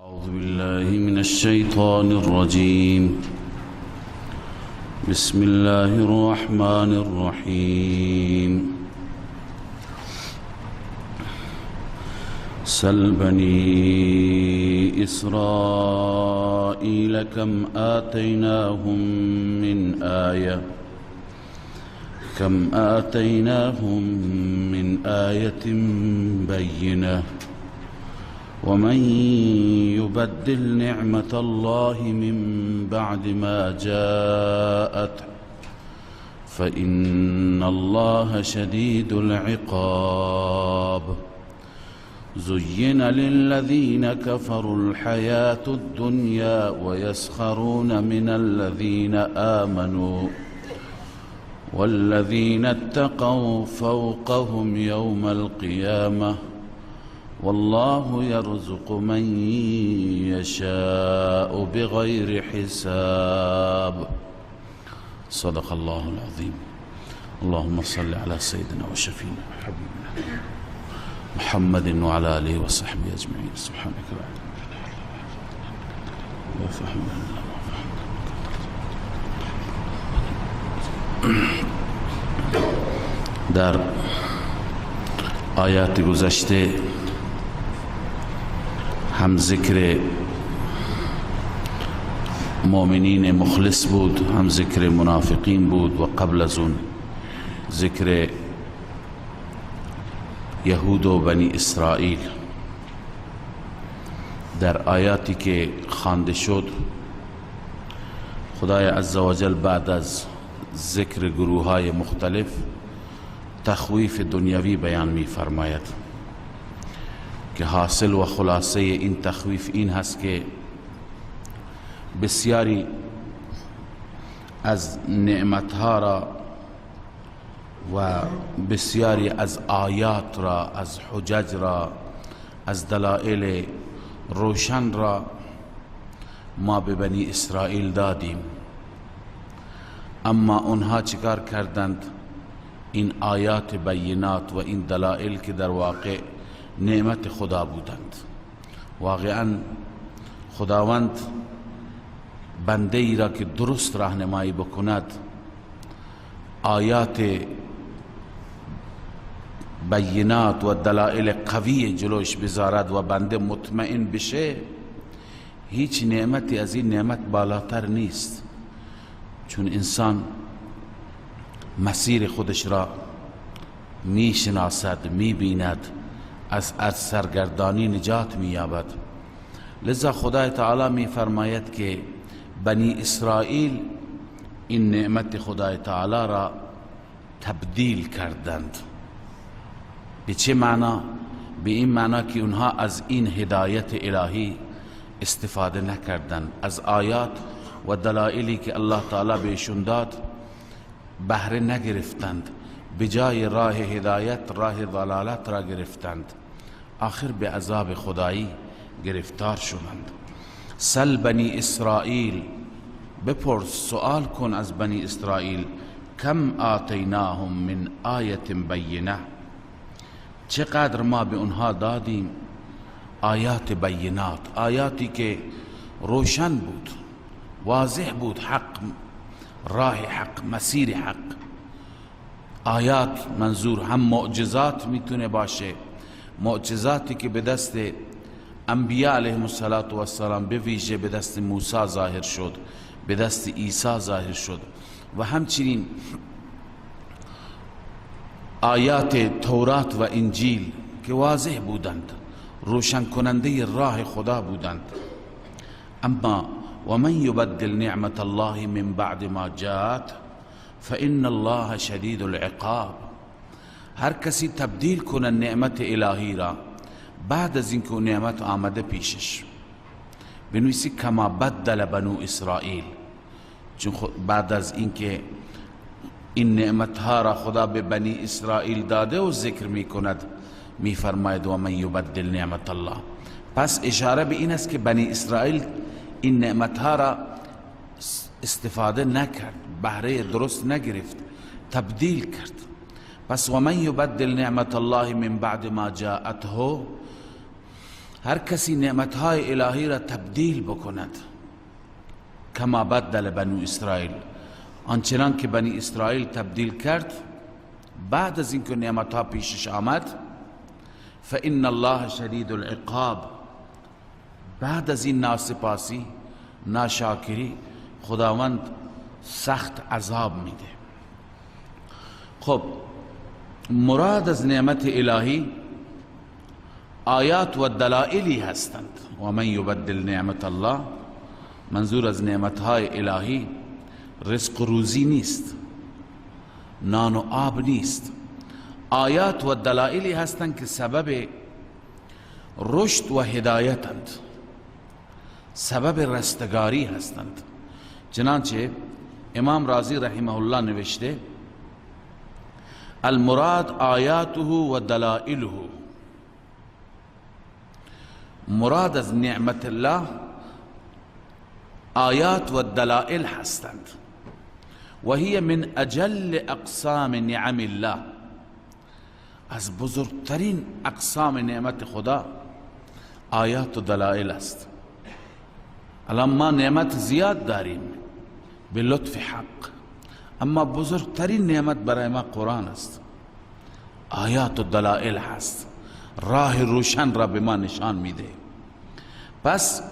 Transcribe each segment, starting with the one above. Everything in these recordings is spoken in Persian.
أعوذ بالله من الشيطان الرجيم. بسم الله الرحمن الرحيم. سل بني إسرائيل كم آتيناهم من آية بينة ومن يبدل نعمة الله من بعد ما جاءته فإن الله شديد العقاب. زين للذين كفروا الحياة الدنيا ويسخرون من الذين آمنوا والذين اتقوا فوقهم يوم القيامة والله يرزق من يشاء بغير حساب. صدق الله العظيم. اللهم صل على سيدنا وشفينا وحبيبنا محمد وعلى آله وصحبه أجمعين. سبحانك لا علم لنا إلا فهم لنا. در آیات گذشته هم ذکر مؤمنین مخلص بود، هم ذکر منافقین بود و قبل از اون ذکر یهود و بنی اسرائیل. در آیاتی که خوانده شد خدای عزوجل بعد از ذکر گروه های مختلف تخویف دنیوی بیان می فرماید که حاصل و خلاصه این تخویف این هست که بسیاری از نعمتها را و بسیاری از آیات را، از حجج را، از دلائل روشن را ما به بنی اسرائیل دادیم، اما اونها چیکار کردند؟ این آیات بینات و این دلائل که در واقع نعمت خدا بودند، واقعا خداوند بنده ای را که درست راهنمایی بکند آیات بینات و دلائل قوی جلوش بذارد و بنده مطمئن بشه، هیچ نعمتی از این نعمت بالاتر نیست، چون انسان مسیر خودش را میشناسد، میبیند، از سرگردانی نجات مییابد. لذا خدای تعالی میفرماید که بنی اسرائیل این نعمت خدای تعالی را تبدیل کردند. به چه معنا؟ به این معنا که اونها از این هدایت الهی استفاده نکردند، از آیات و دلائلی که الله تعالی بهشون داد بهره نگرفتند، به جای راه هدایت راه ضلالت را گرفتند، آخر به عذاب خدایی گرفتار شدند. سل بنی اسرائیل، بپرس، سؤال کن از بنی اسرائیل، کم آتیناهم من آیت بینه، چقدر ما به اونها دادیم آیات بینات، آیاتی که روشن بود، واضح بود، حق، راه حق، مسیر حق. آیات منظور هم معجزات میتونه باشه، معجزاتی که به دست انبیاء علیهم السلام به ویژه به دست موسی ظاهر شد، به دست عیسی ظاهر شد، و همچنین آیات تورات و انجیل که واضح بودند، روشن کننده راه خدا بودند. اما و من یبدل نعمت الله من بعد ما جاءت فإن الله شدید العقاب، هر کسی تبدیل کنه نعمت الهی را بعد از اینکه نعمت آمده پیشش، بنویسی کما بدل بنو اسرائیل، چون بعد از اینکه این نعمت ها را خدا به بنی اسرائیل داده و ذکر می کند، می فرماید و من یبدل نعمت الله. پس اشاره به این است که بنی اسرائیل این نعمت ها را استفاده نکرد، بهره درست نگرفت، تبدیل کرد. پس و من یبدل نعمت الله من بعد ما جاءته، هر کسی نعمتهای الهی را تبدیل بکند، کما بدل بنو اسرائیل، آنچنان که بنی اسرائیل تبدیل کرد بعد از اینکه نعمتها پیشش آمد، فإن الله شدید العقاب، بعد از این ناسپاسی ناشاکری خداوند سخت عذاب میده. خب مراد از نعمت الهی آیات و دلائلی هستند. و من یبدل نعمت الله، منظور از نعمتهای الهی رزق روزی نیست، نان و آب نیست، آیات و دلائلی هستند که سبب رشد و هدایتند، سبب رستگاری هستند. چنانچه امام رازی رحمه الله نوشته المراد آیاته و دلائله، مراد از نعمت الله آیات و دلائل هستند. و هی من اجل اقسام نعم الله، از بزرگترین اقسام نعمت خدا آیات و دلائل است. الان ما نعمت زیاد داریم به لطف حق، اما بزرگترین نعمت برای ما قرآن است، آیات و دلائل هست، راه روشن را به ما نشان میده. پس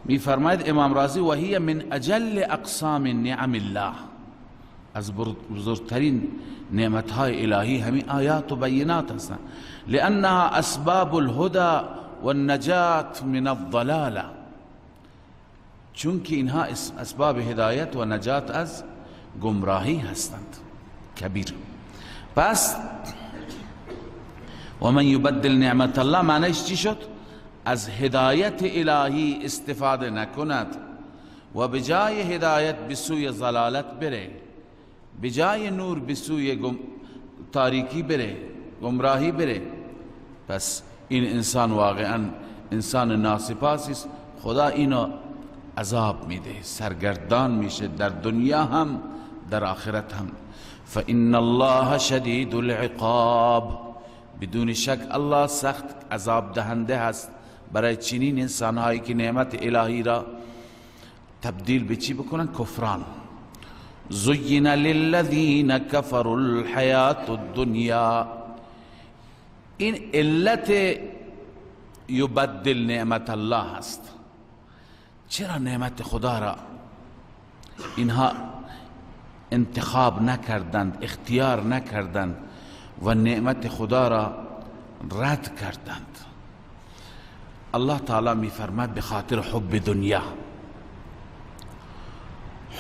میفرماید امام رازی و هی من اجل اقسام نعم الله، از بزرگترین نعمتهای الهی همین آیات و بینات هستند. لانها اسباب الهدى والنجات من الضلاله، چون که اینها اسباب هدایت و نجات از گمراهی هستند. کبیر. پس و من یبدل نعمت الله معنیش چی شد؟ از هدایت الهی استفاده نکند و بجای هدایت به سوی ضلالت بره، بجای نور به سوی تاریکی بره، گمراهی بره، پس این انسان واقعا انسان ناسپاسی است. خدا اینو عذاب میده، سرگردان میشه در دنیا هم در آخرت هم. فإن الله شدید العقاب، بدون شک الله سخت عذاب دهنده هست برای چنین انسانهایی که نعمت الهی را تبدیل به چی بکنن؟ کفران. زین للذین کفروا الحیات الدنیا، این علت یبدل نعمت الله هست. چرا نعمت خدا را اینها انتخاب نکردند، اختیار نکردند و نعمت خدا را رد کردند؟ الله تعالی میفرماد به خاطر حب دنیا.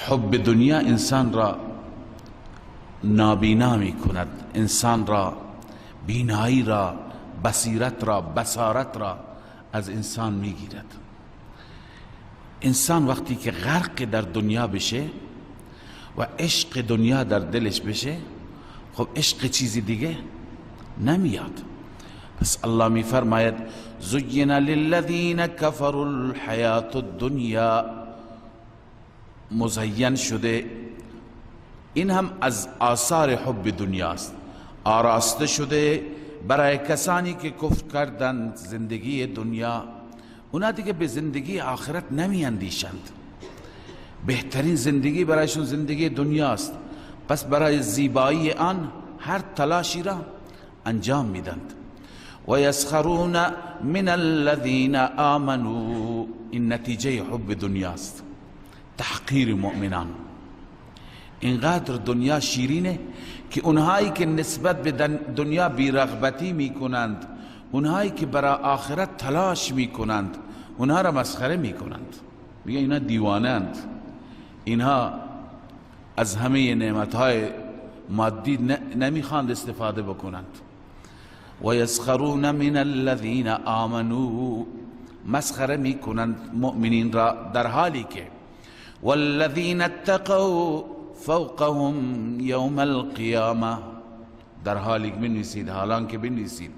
حب دنیا انسان را نابینا میکند، انسان را، بینایی را، بصیرت را، بصارت را از انسان میگیرد. انسان وقتی که غرق در دنیا بشه و عشق دنیا در دلش بشه، خب عشق چیزی دیگه نمیاد. پس الله میفرماید زین للذین کفروا الحیات الدنیا، مزین شده، این هم از آثار حب دنیاست، آراسته شده برای کسانی که کفر کردند زندگی دنیا. اونا دیگه به زندگی آخرت نمی اندیشند، بهترین زندگی برایشون زندگی دنیاست. پس برای زیبایی آن هر تلاشی را انجام میدند. و یسخرون من الذین آمنوا، این نتیجه حب دنیاست، تحقیر مؤمنان. اینقدر دنیا شیرینه که اونهایی که نسبت به دنیا بیرغبتی میکنند، اونهایی که برای آخرت تلاش میکنند، اونها را مسخره میکنند، میگه اینا دیوانند، اینها از همه نعمتهای مادی نمیخواند استفاده بکنند. و یسخرون من الذین آمنوا، مسخره میکنند مؤمنین را در حالی که والذین اتقوا فوقهم یوم القیامه، در حالی که بنویسید، حالان که بنویسید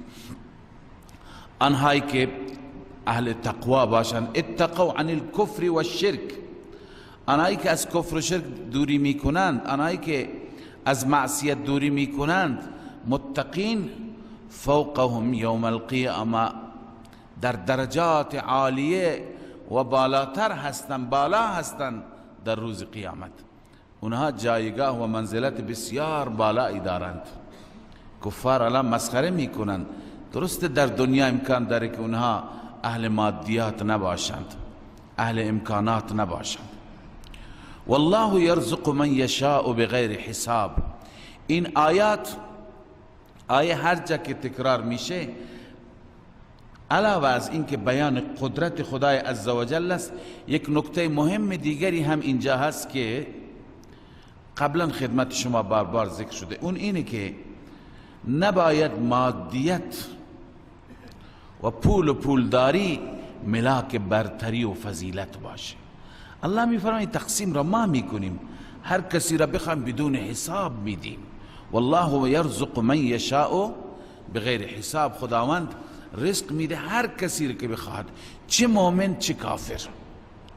آنهایی که اهل تقوا باشند، اتقوا عن الکفر والشرک، آنهایی که از کفر و شرک دوری میکنند، آنهایی که از معصیت دوری میکنند، متقین، فوقهم یوم القیامه، در درجات عالیه و بالاتر هستند، بالا هستند در روز قیامت. اونها جایگاه و منزلت بسیار بالایی دارند. کفار الان مسخره میکنند. درست در دنیا امکان داره که اونها اهل مادیات نباشند، اهل امکانات نباشند. والله یرزق من یشاء بغیر حساب. این آیات، آیه هر جا که تکرار میشه، علاوه از اینکه بیان قدرت خدای عزوجل است، یک نکته مهم دیگری هم اینجا هست که قبلا خدمت شما بار بار ذکر شده. اون اینه که نباید مادیت و پول و پولداری ملاک برتری و فضیلت باشه. الله میفرماید تقسیم را ما میکنیم، هر کسی را بخوایم بدون حساب میدیم. والله یرزق من یشاء بغیر حساب. خداوند رزق میده هر کسی را که بخواهد، چه مؤمن چه کافر،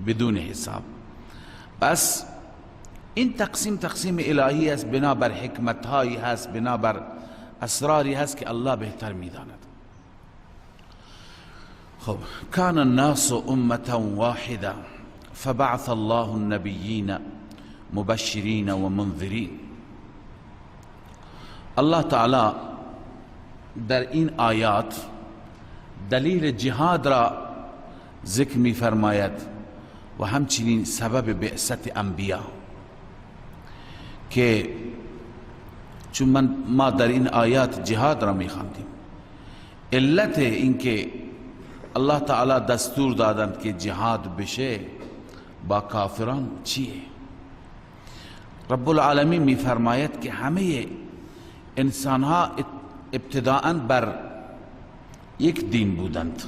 بدون حساب. پس این تقسیم تقسیم الهی است، بنابر حکمت هایی هست، بنابر اسراری هست که الله بهتر میداند. خب، کان الناس امة واحدة فبعث الله النبیین مبشرین و منذرین. الله تعالی در این آیات دلیل جهاد را ذکر می فرماید و همچنین سبب بعثت انبیا، که چون ما در این آیات جهاد را می خواندیم، علت اینکه الله تعالی دستور دادند که جهاد بشه با کافران چیه؟ رب العالمین می فرماید که همه انسانها ابتداءً بر یک دین بودند.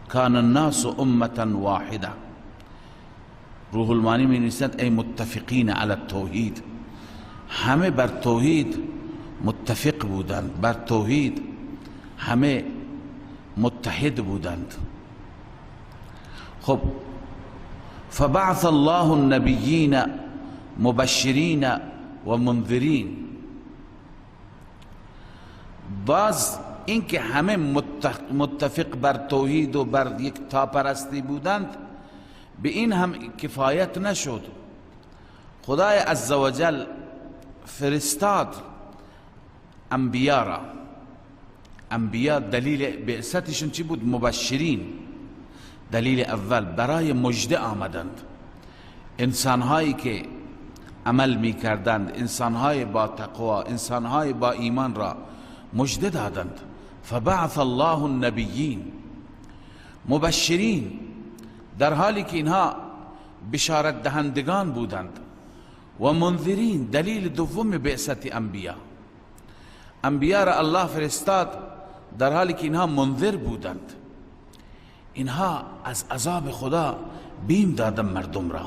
کان الناس امة واحده. روح المانی می نویسد ای متفقین علی التوحید، همه بر توحید متفق بودند، بر توحید همه متحد بودند. خب، فبعث الله النبیین مبشرین و منذرین. باز اینکه همه متفق بر توحید و بر یک تاپرستی بودند، به این هم کفایت نشد. خدای عزوجل فرستاد انبیا را. انبیا دلیل بعثتشون چی بود؟ مبشرین. دلیل اول برای مژده آمدند. انسانهایی که عمل میکردند، انسانهای با تقوا، انسانهای با ایمان را مژده دادند. فبعث الله النبیین مبشرین، در حالی که اینها بشارت دهندگان بودند، و منذرین، دلیل دوم بعثت انبیا. انبیا را الله فرستاد در حالی که اینها منذر بودند، اینها از عذاب خدا بیم دادن مردم را.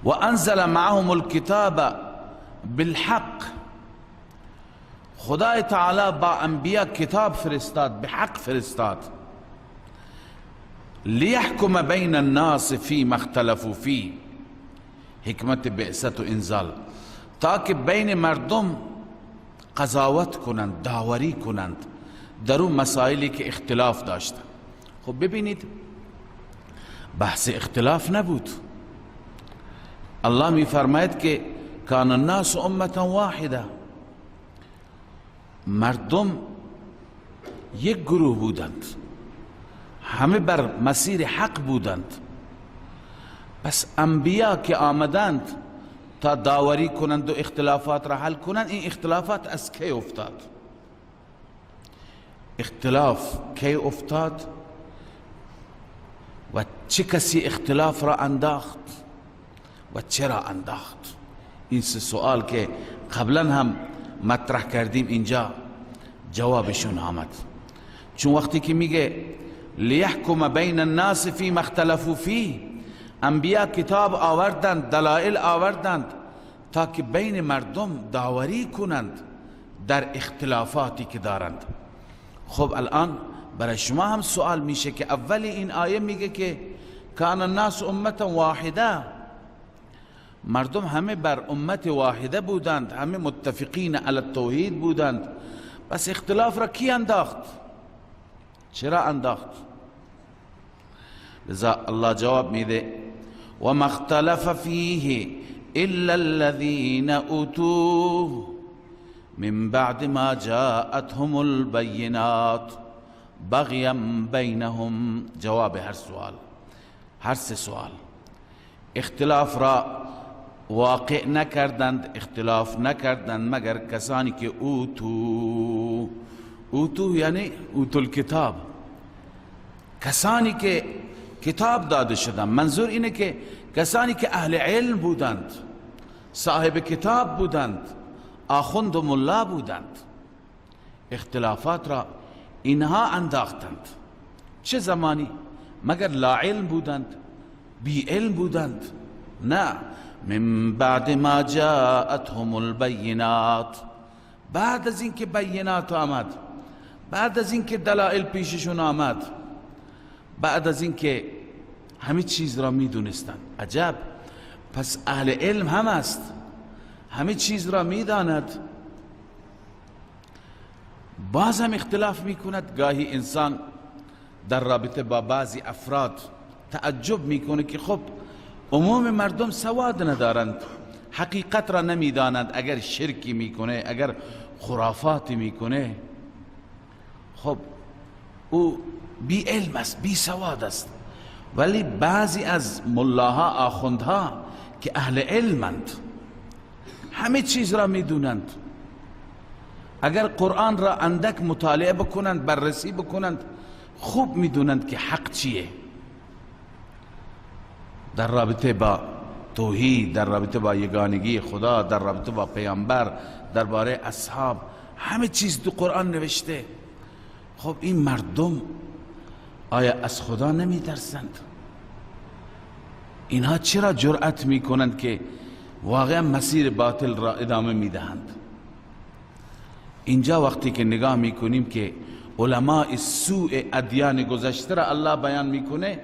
و انزل معهم الكتاب بالحق. خدای تعالی با انبیا کتاب فرستاد، به حق فرستاد. لیحکم بین الناس فیما اختلفوا فیه. حکمت بعثت و انزال، تا که بین مردم قضاوت کنند، داوری کنند در اون مسائلی که اختلاف داشتند. خب ببینید، بحث اختلاف نبود. الله می فرماید که کان الناس امة واحده، مردم یک گروه بودند، همه بر مسیر حق بودند. پس انبیا که آمدند تا داوری کنند و اختلافات را حل کنند، این اختلافات از کی افتاد؟ اختلاف کی افتاد و چه کسی اختلاف را انداخت و چرا انداخت؟ این سه سوال که قبلا هم مطرح کردیم اینجا جوابشون آمد. چون وقتی که میگه لیحکم بین الناس فیما اختلفوا فیه، انبیا کتاب آوردند، دلائل آوردند تا که بین مردم داوری کنند در اختلافاتی که دارند. خب الان برای شما هم سوال میشه که اول این آیه میگه که کان الناس امة واحده، مردم همه بر امت واحده بودند، همه متفقین علی التوحید بودند، پس اختلاف را کی انداخت؟ چرا انداخت؟ لذا الله جواب میده و ما اختلف فیه الا الذین اوتوه من بعد ما جاءتهم البینات بغیا بینهم. جواب هر سوال، هر سه سوال. اختلاف را واقع نکردند، اختلاف نکردند مگر کسانی که اوتو، اوتو یعنی اوتو الکتاب، کسانی که کتاب داده شدند. منظور اینه که کسانی که اهل علم بودند، صاحب کتاب بودند، آخوند و ملا بودند، اختلافات را اینها انداختند. چه زمانی؟ مگر لا علم بودند، بی علم بودند؟ نه، من بعد ما جاءتهم البینات، بعد از اینکه بینات آمد، بعد از اینکه دلائل پیششون آمد، بعد از اینکه همه چیز را میدونستند. عجب، پس اهل علم هم است، همه چیز را میداند، باز هم اختلاف میکند. گاهی انسان در رابطه با بعضی افراد تعجب میکنه که خب عموم مردم سواد ندارند، حقیقت را نمیدانند، اگر شرکی میکنه، اگر خرافاتی میکنه، خب او بی علم است، بی سواد است. ولی بعضی از ملاها، آخوندها که اهل علمند، همه چیز را میدونند، اگر قرآن را اندک مطالعه بکنند، بررسی بکنند، خوب میدونند که حق چیه در رابطه با توحید، در رابطه با یگانگی خدا، در رابطه با پیامبر، درباره اصحاب، همه چیز تو قرآن نوشته. خب این مردم آیا از خدا نمیترسند؟ اینها چرا جرأت میکنند که واقعا مسیر باطل را ادامه میدهند؟ اینجا وقتی که نگاه میکنیم که علماء سوء ادیان گذشته را الله بیان میکنه،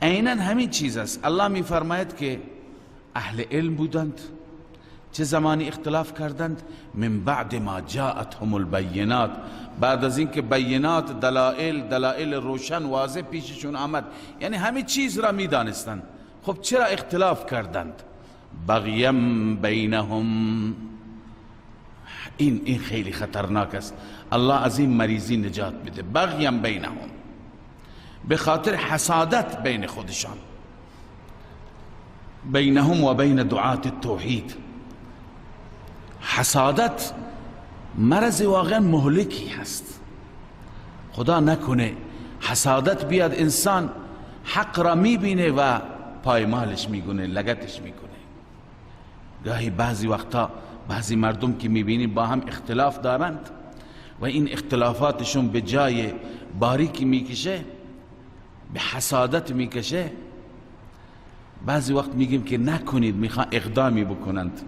عینا همین چیز است. الله میفرماید که اهل علم بودند، چه زمانی اختلاف کردند؟ من بعد ما جاءتهم البینات، بعد از اینکه بینات، دلائل روشن واضح پیششون آمد، یعنی همه چیز را میدانستند. خب چرا اختلاف کردند؟ بغیم بینهم. این خیلی خطرناک است. الله از این مریضی نجات بده. بغیم بینهم، به خاطر حسادت بین خودشان، بینهم و بین دعات التوحید. حسادت مرض واقعا مهلکی هست. خدا نکنه حسادت بیاد، انسان حق را میبینه و پایمالش میکنه، لگتش میکنه. گاهی بعضی وقتا بعضی مردم که میبینی با هم اختلاف دارند و این اختلافاتشون به جای باریکی میکشه، به حسادت میکشه. بعضی وقت میگیم که نکنید، میخوان اقدامی بکنند،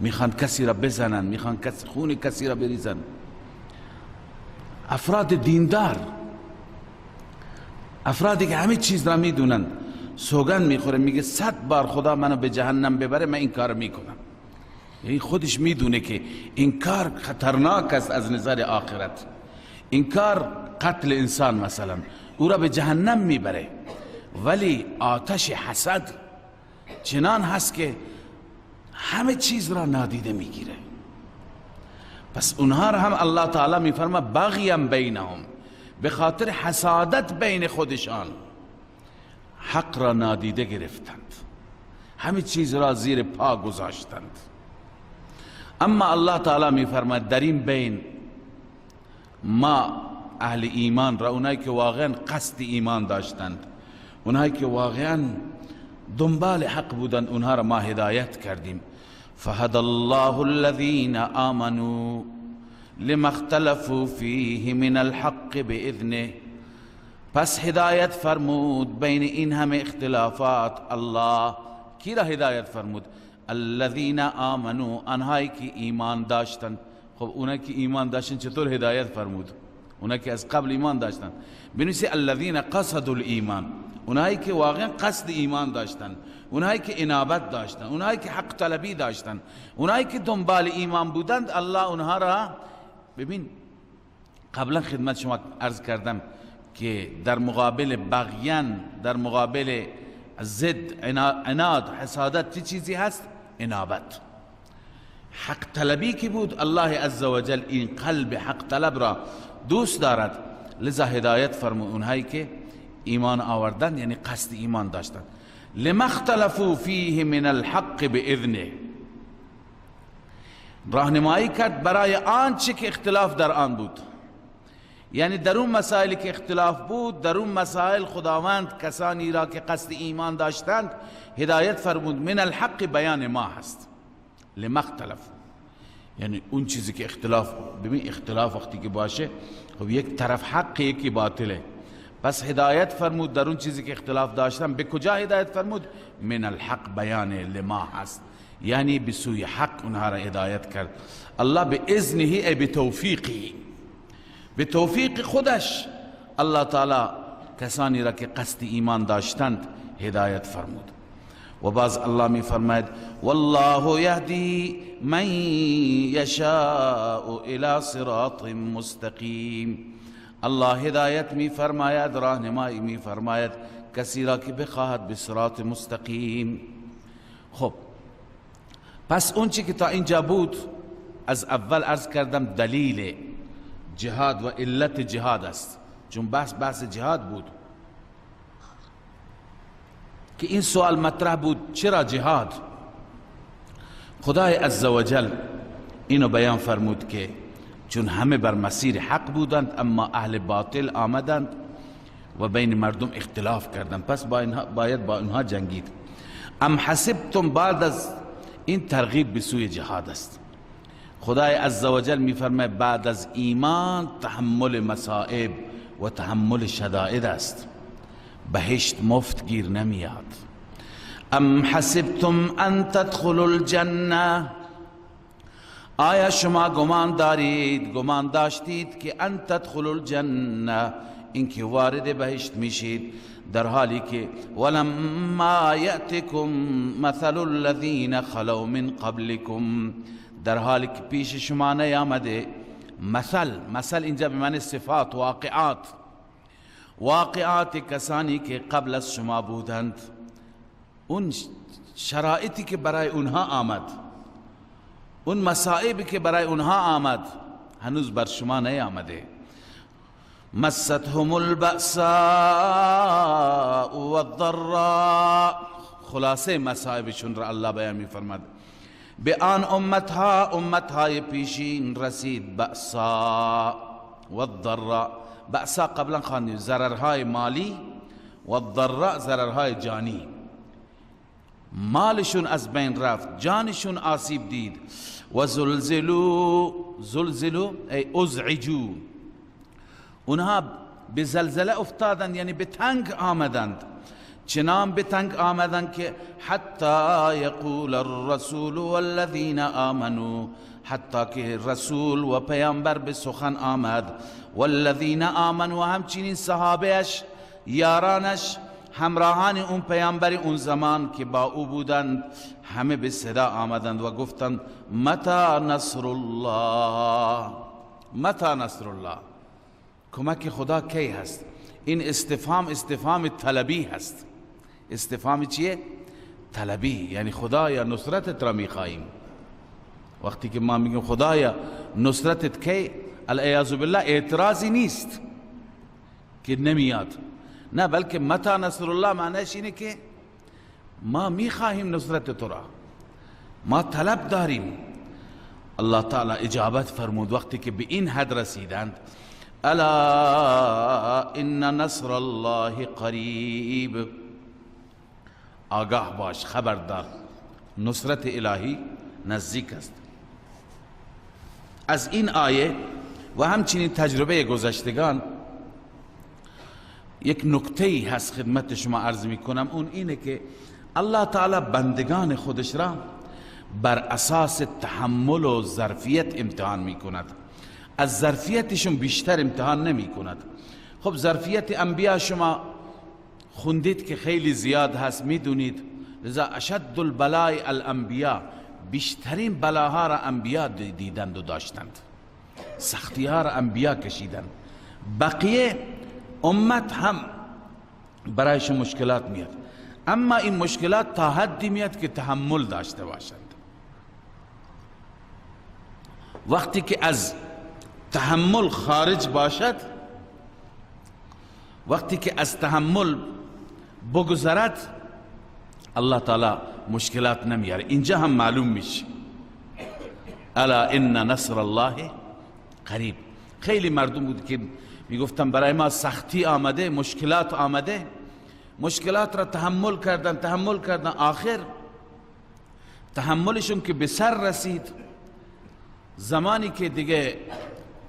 میخوان کسی را بزنند، میخوان خون کسی را بریزند. افراد دیندار، افرادی که همه چیز را میدونند، سوگند میخوره، میگه 100 بار خدا منو به جهنم ببره من این کار میکنم. یعنی خودش میدونه که این کار خطرناک است از نظر آخرت، این کار قتل انسان مثلا او را به جهنم میبره، ولی آتش حسد چنان هست که همه چیز را نادیده میگیره. پس اونها را هم الله تعالی میفرما بغیم بینهم، به خاطر حسادت بین خودشان حق را نادیده گرفتند، همه چیز را زیر پا گذاشتند. اما الله تعالی میفرماید در این بین ما اهل ایمان را، اونایی که واقعا قصد ایمان داشتند، اونایی که واقعا دنبال حق بودند، اونها را ما هدایت کردیم. فهد الله الذين آمنوا لما اختلفوا فيه من الحق بإذنه. پس هدایت فرمود بین این همه اختلافات الله. کی را هدایت فرمود؟ الذين آمنوا، آنهایی که ایمان داشتند. خب اونایی که ایمان داشتند چطور هدایت فرمود؟ اونایی که از قبل ایمان داشتند. بنویسی الذين قصدوا الایمان، اونایی که واقعا قصد ایمان داشتند، اونایی که انابت داشتند، اونایی که حق طلبی داشتند، اونایی که دنبال ایمان بودند، الله اونها را. ببین قبلا خدمت شما عرض کردم که در مقابل بغیان، در مقابل ضد، عناد، حسادت چه چیزی هست؟ انابت. حق طلبی که بود، الله عزوجل این قلب حق طلب را دوست دارد، لذا هدایت فرمود اونهایی که ایمان آوردند، یعنی قصد ایمان داشتند. لما اختلفوا فیه من الحق باذنه، راهنمایی کرد برای آنچه که اختلاف در آن بود، یعنی در اون مسائلی که اختلاف بود، در اون مسائل خداوند کسانی را که قصد ایمان داشتند هدایت فرمود. من الحق بیان ما هست، لما اختلفوا، یعنی اون چیزی که اختلاف، ببین اختلاف وقتی که باشه خب یک طرف حق یکی باطله، پس هدایت فرمود در اون چیزی که اختلاف داشتن. به کجا هدایت فرمود؟ من الحق بیان لما هست، یعنی به سوی حق اونها را هدایت کرد الله. به اذنه ای به توفیقی، به توفیق خودش الله تعالی کسانی را که قصد ایمان داشتند هدایت فرمود. و باز الله می فرماید والله یهدی من یشاء الی صراط مستقیم، الله هدایت می فرماید، راهنمایی می فرماید کسی را که بخواهد به صراط مستقیم. خب پس اون چی که تا اینجا بود از اول عرض کردم دلیل جهاد و علت جهاد است، چون بحث جهاد بود که این سوال مطرح بود چرا جهاد؟ خدای عزوجل اینو بیان فرمود که چون همه بر مسیر حق بودند اما اهل باطل آمدند و بین مردم اختلاف کردند، پس باید با اینها جنگید. ام حسبتم، بعد از این ترغیب به سوی جهاد است. خدای عزوجل میفرماید بعد از ایمان تحمل مصائب و تحمل شدائد است، بهشت مفت گیر نمیاد. ام حسبتم ان تدخلوا الجنه، آیا شما گمان دارید، گمان داشتید که ان تدخلوا الجنه، اینکه وارد بهشت میشید، در حالی که ولما یأتکم مثل الذین خلو من قبلکم، در حالی که پیش شما نیامده مثل، مثل اینجا به معنی صفات، واقعات، واقعات کسانی که قبل از شما بودند، اون شرایطی که برای اونها آمد، اون مصائبی که برای اونها آمد هنوز بر شما نیامده. مستهم البأساء والضراء، خلاصه مصائبشون را الله بیان می‌فرماد. به آن امتها، امتهای پیشین رسید بأساء والضراء. بأساء قبلا خواندیم ضررهای مالی، والضراء ضررهای جانی. مالشون از بین رفت، جانشون آسیب دید. و زلزلو، زلزلو ای ازعجو، اونها به زلزله افتادند، یعنی به تنگ آمدند، چنان به تنگ آمدند که حتی یقول الرسول والذین آمنوا، حتی که رسول و پیامبر به سخن آمد، والذین آمنوا، همچنین صحابهش، یارانش، همراهان اون پیامبر اون زمان که با او بودند، همه به صدا آمدند و گفتند متى نصر الله، متى نصر الله، کمک خدا کی هست؟ این استفهام، استفهام طلبی هست. استفهام چیه؟ طلبی، یعنی خدایا نصرتت را میخواهیم. وقتی که ما میگیم خدایا نصرتت کی، العیاذ بالله اعتراضی نیست که نمیاد، نه، بلکه متى نصر الله معنیش اینه که ما میخواهیم نصرت تو را، ما طلب داریم. الله تعالی اجابت فرمود وقتی که به این حد رسیدند، الا ان نصر الله قریب، آگاه باش، خبردار، نصرت الهی نزدیک است. از این آیه و همچنین تجربه گذشتگان یک نکته‌ای هست خدمت شما عرض میکنم، اون اینه که الله تعالی بندگان خودش را بر اساس تحمل و ظرفیت امتحان میکند، از ظرفیتشون بیشتر امتحان نمی کند. خب ظرفیت انبیا شما خوندید که خیلی زیاد هست، میدونید، لذا اشد البلاء الانبیا، بیشترین بلاها را انبیا دیدند و داشتند، سختی ها را انبیا کشیدند. بقیه امت هم برایش مشکلات میاد، اما این مشکلات تا حدی میاد که تحمل داشته باشند. وقتی که از تحمل خارج باشد، وقتی که از تحمل بگذرد، الله تعالی مشکلات نمیاره. اینجا هم معلوم میشه الا ان نصر الله قریب. خیلی مردم بود که میگفتن برای ما سختی آمده، مشکلات آمده، مشکلات را تحمل کردن، تحمل کردن، آخر تحملشون که به سر رسید، زمانی که دیگه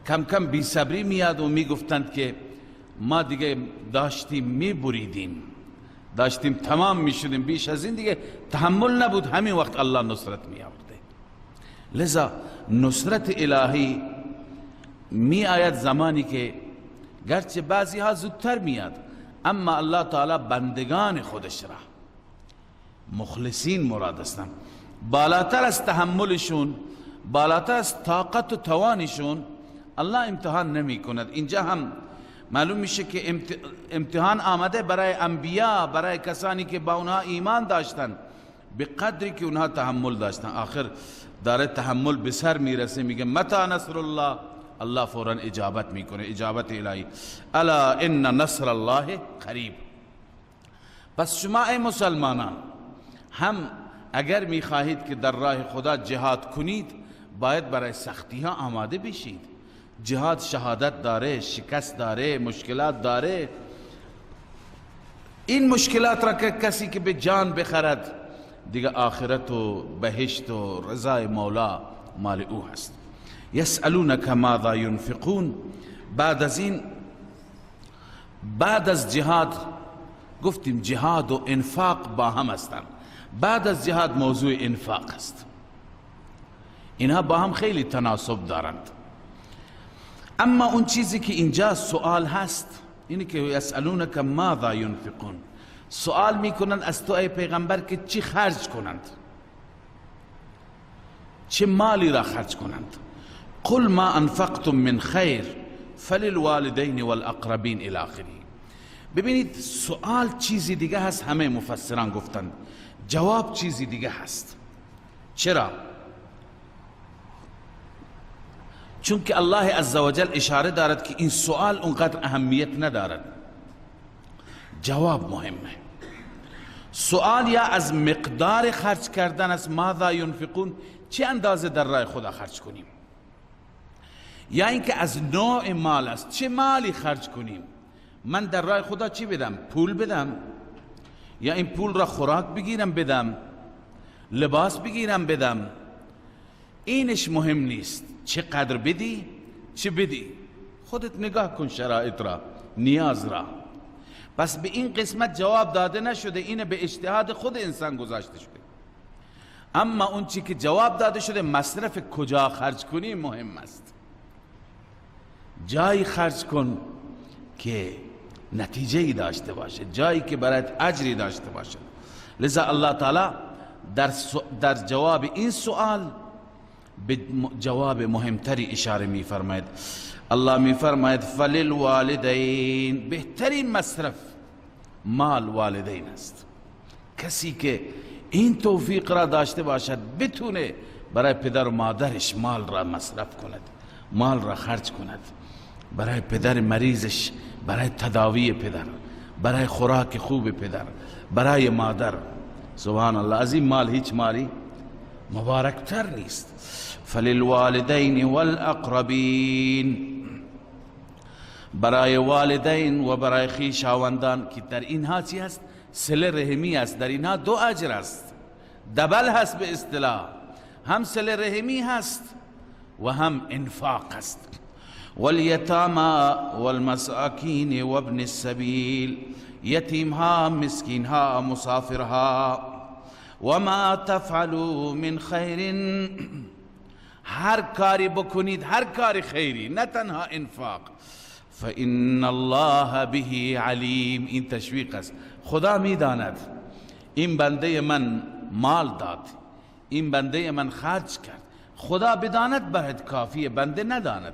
کم کم بی صبری میاد و میگفتند که ما دیگه داشتیم میبریدیم، داشتیم تمام میشدیم، بیش از این دیگه تحمل نبود. همین وقت الله نصرت می آورده. لذا نصرت الهی می آید زمانی که گرچه بعضی ها زودتر میاد، اما الله تعالی بندگان خودش را، مخلصین مراد هستند، بالاتر از تحملشون، بالاتر از طاقت و توانشون الله امتحان نمی کند. اینجا هم معلوم میشه که امتحان آمده برای انبیا، برای کسانی که با اونها ایمان داشتن، به قدری که اونها تحمل داشتن. آخر داره تحمل به سر میرسه، میگه متى نصر الله، الله فورا اجابت میکنه، اجابت الهی. الا ان نصر الله قریب. پس شما ای مسلمانان هم اگر میخواهید که در راه خدا جهاد کنید، باید برای سختی ها آماده بشید. جهاد شهادت داره، شکست داره، مشکلات داره. این مشکلات را که کسی که به جان بخرد، دیگه آخرت و بهشت و رضای مولا مال او هست. یسألونک ماذا ینفقون. بعد از این، بعد از جهاد، گفتیم جهاد و انفاق با هم هستند. بعد از جهاد موضوع انفاق است. اینها با هم خیلی تناسب دارند. اما اون چیزی که اینجا سوال هست اینه که یسألونک ماذا ینفقون، سوال میکنند از تو ای پیغمبر که چی خرج کنند، چه مالی را خرج کنند. قل ما انفقتم من خیر فللوالدین والاقربین الی آخره. ببینید سوال چیزی دیگه هست، همه مفسران گفتند، جواب چیزی دیگه هست. چرا؟ چون که الله عزوجل اشاره دارد که این سوال اونقدر اهمیت ندارد، جواب مهمه. سوال یا از مقدار خرج کردن است، ماذا ینفقون، چه اندازه در راه خدا خرج کنیم، یا اینکه از نوع مال است، چه مالی خرج کنیم. من در راه خدا چی بدم؟ پول بدم، یا این پول را خوراک بگیرم بدم، لباس بگیرم بدم. اینش مهم نیست چقدر بدی چه بدی، خودت نگاه کن شرایط را، نیاز را. پس به این قسمت جواب داده نشده، اینه به اجتهاد خود انسان گذاشته شده. اما اون چی که جواب داده شده، مصرف کجا خرج کنی مهم است. جایی خرج کن که نتیجه داشته باشه، جایی که برایت اجری داشته باشه. لذا الله تعالی در جواب این سوال به جواب مهمتری اشاره می فرماید. الله می فرماید فللوالدین، بهترین مصرف مال والدین است. کسی که این توفیق را داشته باشد، بتونه برای پدر و مادرش مال را مصرف کند، مال را خرج کند، برای پدر مریضش، برای تداوی پدر، برای خوراک خوب پدر، برای مادر. سبحان الله، از این مال هیچ مالی مبارکتر نیست. فللوالدین والاقربین، برای والدین و برای خویشاوندان، که در اینها چی هست؟ صله رحمی است. در اینها دو اجر است، دبل هست به اصطلاح، هم صله رحمی هست و هم انفاق است. والیتاما والمساکین وابن السبیل، یتیم ها، مسکین ها، مسافر ها. وما تفعلوا من خیر، هر کاری بکنید، هر کاری خیری، نه تنها انفاق، فإن الله به علیم. این تشویق است. خدا میداند این بنده من مال داد، این بنده من خرج کرد، خدا بداند برات کافیه، بنده نداند.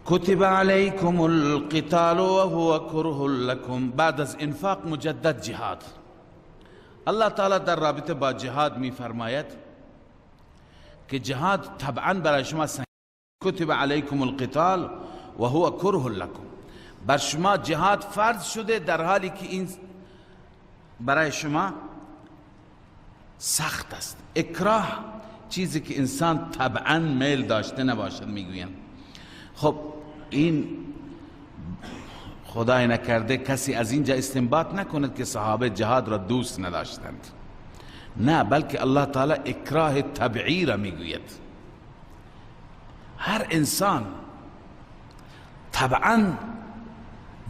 کتب علیکم القتال وهو کره لکم. بعد از انفاق مجدد جهاد. الله تعالی در رابطه با جهاد می فرماید که جهاد طبعا برای شما سنگین. کتب علیکم القتال وهو کره لکم، بر شما جهاد فرض شده در حالی که این برای شما سخت است. اکراه چیزی که انسان طبعا میل داشته نباشد میگویند. خب این خدای نکرده کسی از اینجا استنباط نکند که صحابه جهاد را دوست نداشتند، نه، بلکه الله تعالی اکراه طبعی را میگوید. هر انسان طبعا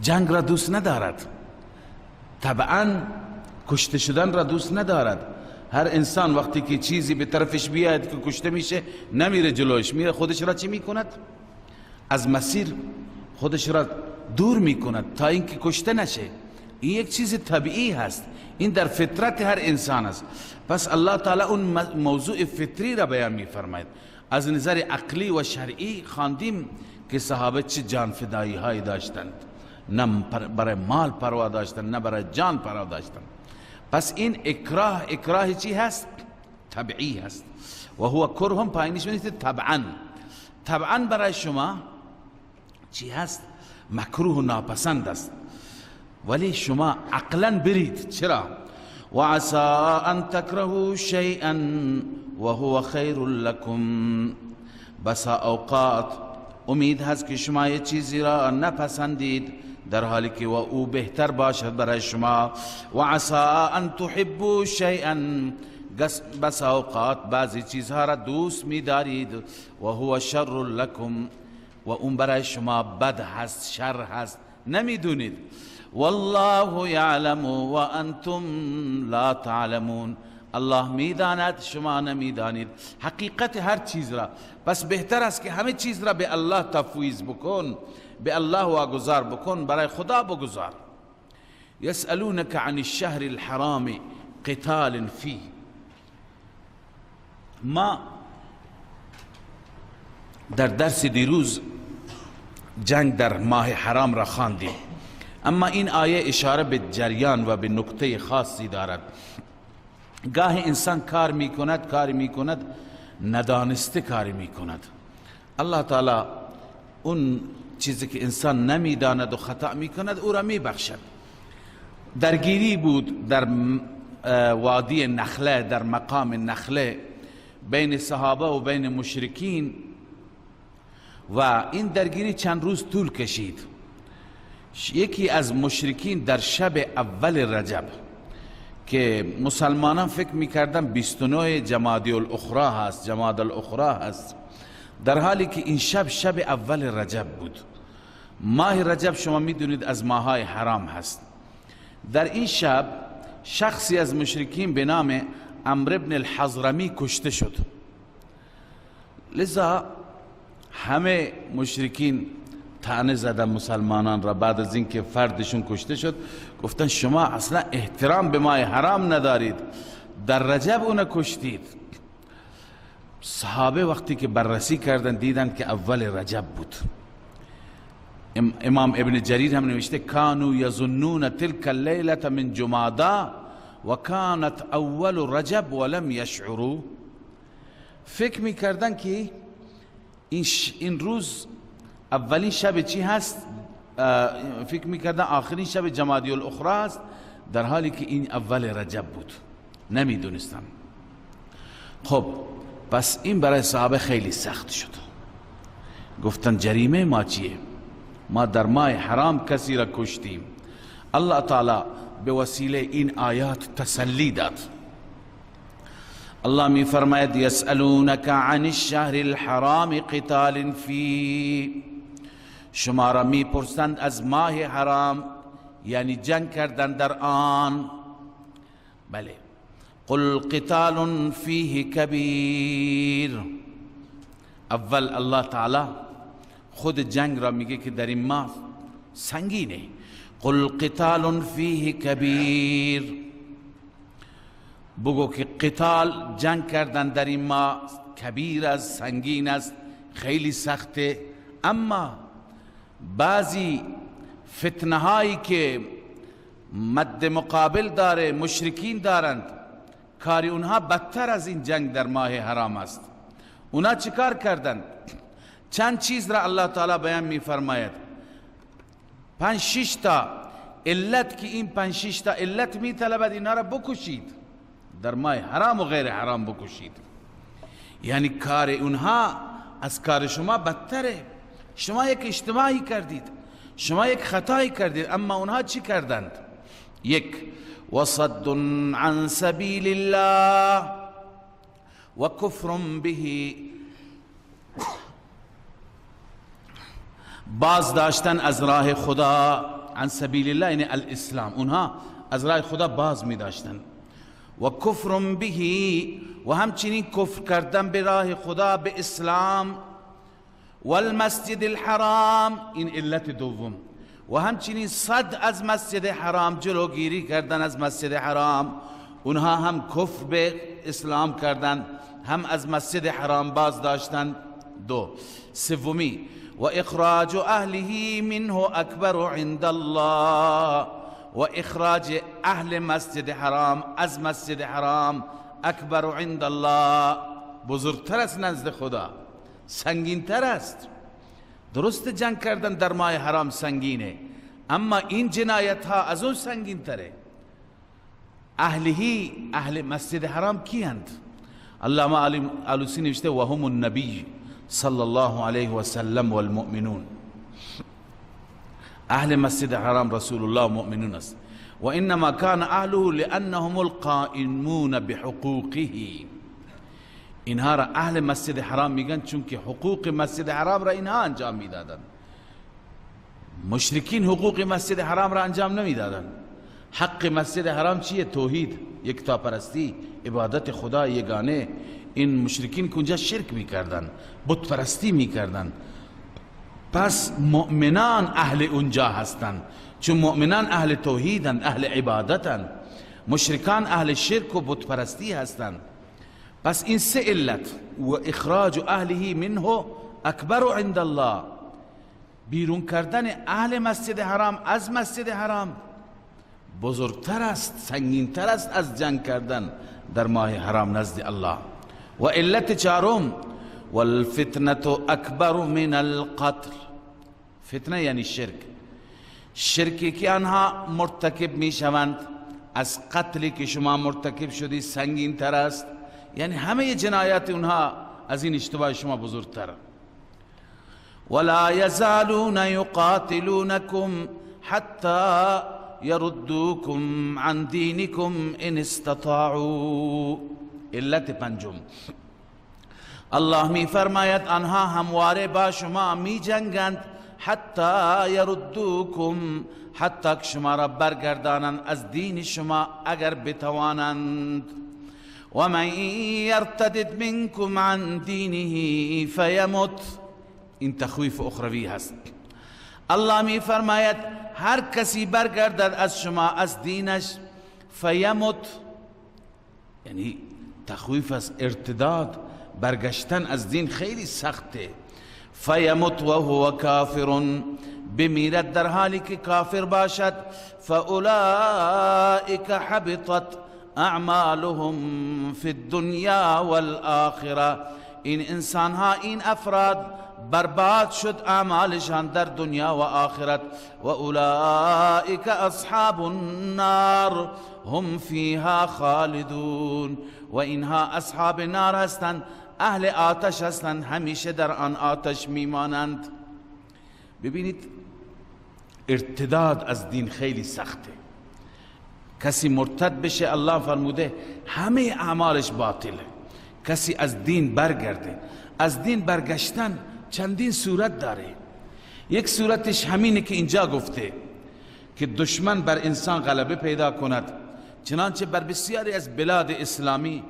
جنگ را دوست ندارد، طبعا کشته شدن را دوست ندارد. هر انسان وقتی که چیزی به طرفش بیاید که کشته میشه نمیره جلوش، میره خودش را چی میکند؟ از مسیر خودش را دور میکند تا اینکه کشته نشه. این یک چیز طبیعی هست، این در فطرت هر انسان است. پس الله تعالی اون موضوع فطری را بیان میفرماید. از نظر عقلی و شرعی خواندیم که صحابه چه جان فدایی هایی داشتند، نه برای مال پروا داشتند نه برای جان پروا داشتند. پس این اکراه، اکراه چی هست؟ طبیعی هست. و هو کرهم، پایینش می‌نویسه طبعا. طبعا برای شما چی هست؟ مکروه و ناپسند است، ولی شما عقلا برید. چرا؟ و عسى ان تکرهوا شیئا وهو خیر لکم. بسا اوقات امید هست که شما یه چیزی را نپسندید در حالی که و او بهتر باشد برای شما. و عسى ان تحبوا شیئا، بسا اوقات بعضی چیزها را دوست می‌دارید و هو شر لکم، و اون برای شما بد هست، شر هست، نمیدونید. والله یعلم و انتم لا تعلمون. الله میداند شما نمیدانید حقیقت هر چیز را. پس بهتر است که همه چیز را به الله تفویض بکن، به الله واگذار بکن، برای خدا بگذار. یسألونک عن الشهر الحرام قتال فیه. ما در درس دیروز جنگ در ماه حرام را خواندیم، اما این آیه اشاره به جریان و به نکته خاصی دارد. گاهی انسان کار میکند، کار میکند، ندانسته کار میکند. الله تعالی اون چیزی که انسان نمیداند و خطا میکند او را میبخشد. درگیری بود در وادی نخله، در مقام نخله، بین صحابه و بین مشرکین، و این درگیری چند روز طول کشید. یکی از مشرکین در شب اول رجب که مسلمانان فکر میکردن 29 جمادی الاخری هست، جماد الاخری هست، در حالی که این شب شب اول رجب بود. ماه رجب شما میدونید از ماهای حرام هست. در این شب شخصی از مشرکین به نام عمرو بن الحضرمی کشته شد. لذا همه مشرکین طعنه زدن مسلمانان را بعد از اینکه فردشون کشته شد، گفتن شما اصلا احترام به ماه حرام ندارید، در رجب اونو کشتید. صحابه وقتی که بررسی کردن دیدن که اول رجب بود. امام ابن جریر هم نوشته کانوا یظنون تلك اللیلة من جمادا و کانت اول رجب ولم یشعروا. فکر میکردن که این روز اولین شب چی هست، فکر میکردن آخرین شب جمادی الاخری هست، در حالی که این اول رجب بود، نمیدونستم. خب پس این برای صحابه خیلی سخت شد. گفتن جریمه ما چیه؟ ما در ماه حرام کسی را کشتیم. الله تعالی به وسیله این آیات تسلی داد. الله می فرماید یسألونک عن الشهر الحرام قتال فیه. شما را می پرسند از ماه حرام، یعنی جنگ کردن در آن. بله، قل قتال فیه کبیر. اول الله تعالی خود جنگ را میگه که در این ماه سنگینه. قل قتال فیه کبیر، بگو که قتال، جنگ کردن در این ماه کبیر است، سنگین است، خیلی سخته، اما بعضی فتنه هایی که مد مقابل داره مشرکین دارند، کاری اونها بدتر از این جنگ در ماه حرام است. اونها چیکار کردند؟ چند چیز را الله تعالی بیان می فرماید، 5-6 تا علت که این 5-6 تا علت می طلبد اینها را بکشید، در ماه حرام و غیر حرام بکشید. یعنی کار اونها از کار شما بدتره. شما یک اجتماعی کردید، شما یک خطایی کردید، اما اونها چی کردند؟ یک، وصد عن سبیل الله و کفر به، باز داشتن از راه خدا. عن سبیل الله یعنی الاسلام، اونها از راه خدا باز می داشتن. و کفر به، و همچنین کفر کردن به راه خدا، به اسلام. والمسجد الحرام، این علت دوم. و همچنین صد از مسجد حرام، جلوگیری کردن از مسجد حرام. اونها هم کفر به اسلام کردن، هم از مسجد حرام باز داشتن. دو. سومی، و اخراج اهله منه اکبر عند الله، و اخراج اهل مسجد حرام از مسجد حرام اکبر عند الله، بزرگتر است نزد خدا، سنگینتر است. درست جنگ کردن در ماه حرام سنگینه، اما این جنایت ها از اون سنگین تره. اهلهی، اهل مسجد حرام کیند؟ علامه آلوسی نوشته و هم النبی صلی الله علیه و سلم والمؤمنون. اهل مسجد حرام رسول الله و مؤمنون است. و انما كان اهله لانهم القائمون بحقوقه، اینها را اهل مسجد حرام میگن چون که حقوق مسجد حرام را اینها انجام میدادن. مشرکین حقوق مسجد حرام را انجام نمیدادن. حق مسجد حرام چیه؟ توحید، یکتاپرستی، عبادت خدا یگانه. این مشرکین که اونجا شرک میکردن، بت پرستی میکردن. پس مؤمنان اهل اونجا هستند، چون مؤمنان اهل توحیدند، اهل عبادتند. مشرکان اهل شرک و بت پرستی هستند. پس این سه علت، و اخراج اهله منه اکبر عند الله، بیرون کردن اهل مسجد حرام از مسجد حرام بزرگتر است، سنگینتر است از جنگ کردن در ماه حرام نزد الله. و علت چهارم، والفتنة اکبر من القتل. فتنه یعنی شرک، شرکی که آنها مرتکب می شوند از قتلی که شما مرتکب شدی سنگین تر است. یعنی همه جنایات اونها از این اشتباه شما بزرگتر. ولا یزالون یقاتلونکم حتی یردوکم عن دینکم ان استطاعوا. علت پنجم، الله می فرماید آنها همواره با شما می جنگند، حتی یردوکم، حتی که شما را برگردانند از دین شما اگر بتوانند. و من یرتدد منکم عن دینه فیمت، این تخویف اخروی هست. الله می فرماید هر کسی برگردد از شما از دینش، فیمت، یعنی تخویف از ارتداد، برگشتن از دین خیلی سخته. فیمت و هو کافر، بمیرد در حالی که کافر باشد. فاولئک حبطت اعمالهم فی الدنیا والآخرة، این انسان ها، این افراد برباد شد اعمالشان در دنیا و آخرت. و اولئک اصحاب النار هم فیها خالدون، و اینها اصحاب نار هستند، اهل آتش هستند، همیشه در آن آتش میمانند. ببینید ارتداد از دین خیلی سخته. کسی مرتد بشه، الله فرموده همه اعمالش باطله. کسی از دین برگرده، از دین برگشتن چندین صورت داره. یک صورتش همینه که اینجا گفته که دشمن بر انسان غلبه پیدا کند، چنانچه بر بسیاری از بلاد اسلامی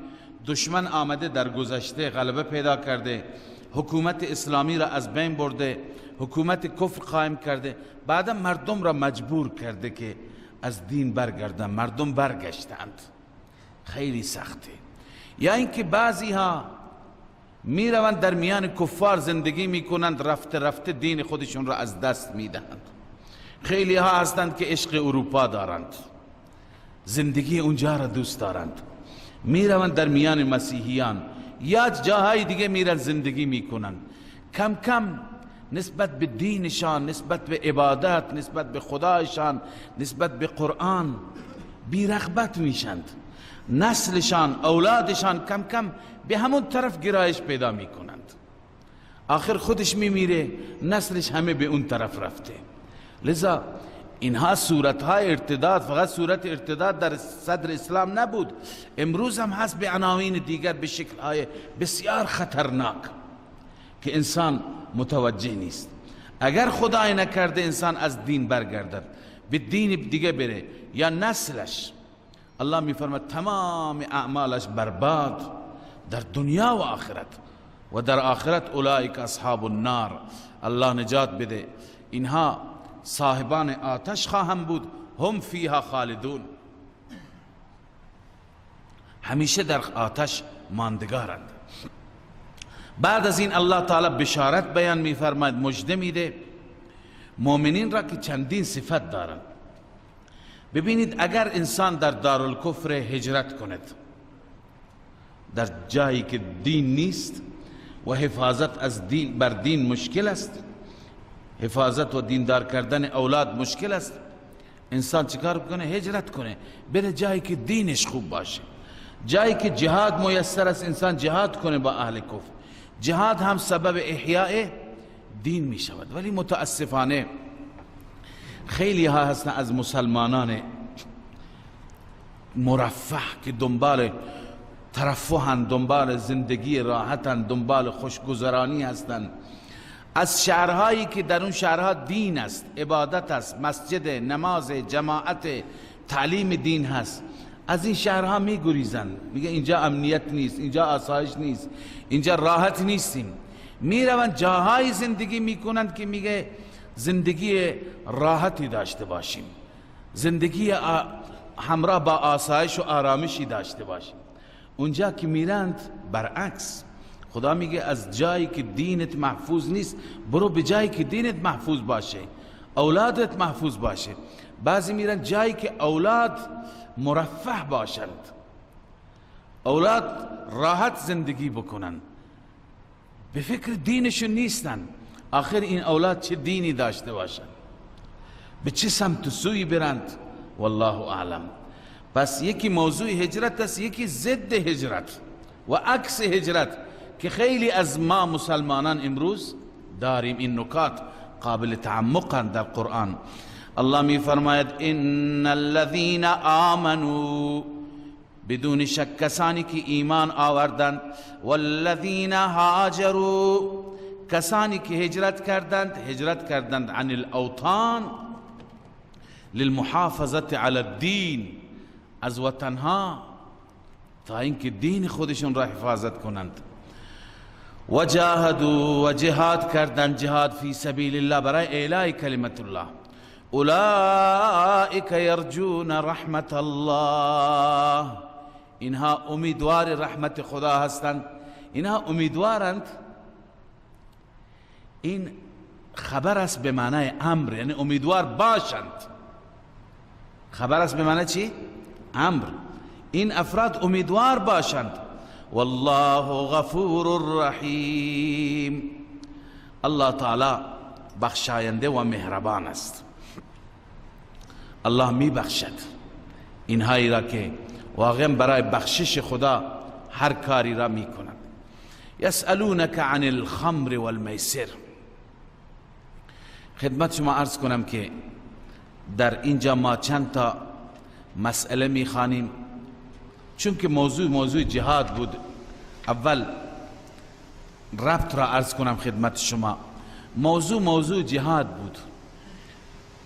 دشمن آمده در گذشته غلبه پیدا کرده، حکومت اسلامی را از بین برده، حکومت کفر قائم کرده، بعدا مردم را مجبور کرده که از دین برگردن. مردم برگشتند، خیلی سخته. یا اینکه بعضی ها میروند در میان کفار زندگی میکنند، رفته رفته دین خودشون را از دست میدهند. خیلی ها هستند که عشق اروپا دارند، زندگی اونجا را دوست دارند، میروند در میان مسیحیان یا جاهای دیگه میرن زندگی میکنند. کم کم نسبت به دینشان، نسبت به عبادت، نسبت به خدایشان، نسبت به قرآن بیرغبت میشند. نسلشان، اولادشان کم کم به همون طرف گرایش پیدا میکنند. آخر خودش میمیره، نسلش همه به اون طرف رفته. لذا اینها صورتهای ارتداد، فقط صورت ارتداد در صدر اسلام نبود، امروز هم هست به عناوین دیگر، به شکلهای بسیار خطرناک که انسان متوجه نیست. اگر خدای نکرده انسان از دین برگردد، به دین دیگه بره یا نسلش، الله میفرماد تمام اعمالش برباد در دنیا و آخرت، و در آخرت اولئک اصحاب النار. الله نجات بده، اینها صاحبان آتش خواهم بود، هم فیها خالدون، همیشه در آتش ماندگارند. بعد از این الله تعالی بشارت بیان میفرماید، مژده میده مؤمنین را که چندین صفت دارند. ببینید اگر انسان در دارالکفر هجرت کند، در جایی که دین نیست و حفاظت از دین بر دین مشکل است، حفاظت و دیندار کردن اولاد مشکل است، انسان چیکار کنه؟ هجرت کنه، بره جایی که دینش خوب باشه، جایی که جهاد میسر است انسان جهاد کنه با اهل کفر. جهاد هم سبب احیاء دین می شود. ولی متاسفانه خیلی ها هستن از مسلمانان مرفه که دنبال ترفهن، دنبال زندگی راحتن، دنبال خوشگذرانی هستند، از شهرهایی که در اون شهرها دین است، عبادت است، مسجد، نماز، جماعت، تعلیم دین هست، از این شهرها میگریزن، میگه اینجا امنیت نیست، اینجا آسایش نیست، اینجا راحت نیستیم. میروند جاهای زندگی میکنند که میگه زندگی راحتی داشته باشیم، زندگی همراه با آسایش و آرامشی داشته باشیم. اونجا که میرند برعکس، خدا میگه از جایی که دینت محفوظ نیست برو به جایی که دینت محفوظ باشه، اولادت محفوظ باشه. بعضی میرن جایی که اولاد مرفه باشند، اولاد راحت زندگی بکنن، به فکر دینشون نیستن. آخر این اولاد چه دینی داشته باشند، به چه سمت و سوی برند، والله اعلم. پس یکی موضوع هجرت است، یکی ضد هجرت و عکس هجرت که خیلی از ما مسلمانان امروز داریم. این نکات قابل تعمقند در قرآن. الله می فرماید ان الذين آمنوا، بدون شک کسانی که ایمان آوردند، والذین هاجروا، کسانی که هجرت کردند، هجرت کردند عن الاوطان للمحافظة علی الدین، از وطنها تا اینکه دین خودشون را حفاظت کنند. و جاهدوا، و جهاد کردند، جهاد فی سبیل الله، برای اعلای کلمت الله. اولئک یرجون رحمت الله، اینها امیدوار رحمت خدا هستند، اینها امیدوارند. این خبر است به معنای امر، یعنی امیدوار باشند. خبر است به معنای چی؟ امر. این افراد امیدوار باشند. والله غفور رحیم، الله تعالی بخشاینده و مهربان است. الله می بخشد اینهایی را که واقعا برای بخشش خدا هر کاری را می کنند. یسألونک عن الخمر والمیسر. خدمت شما عرض کنم که در اینجا ما چند تا مسئله می خوانیم، چون که موضوع جهاد بود. اول ربط را عرض کنم خدمت شما. موضوع جهاد بود.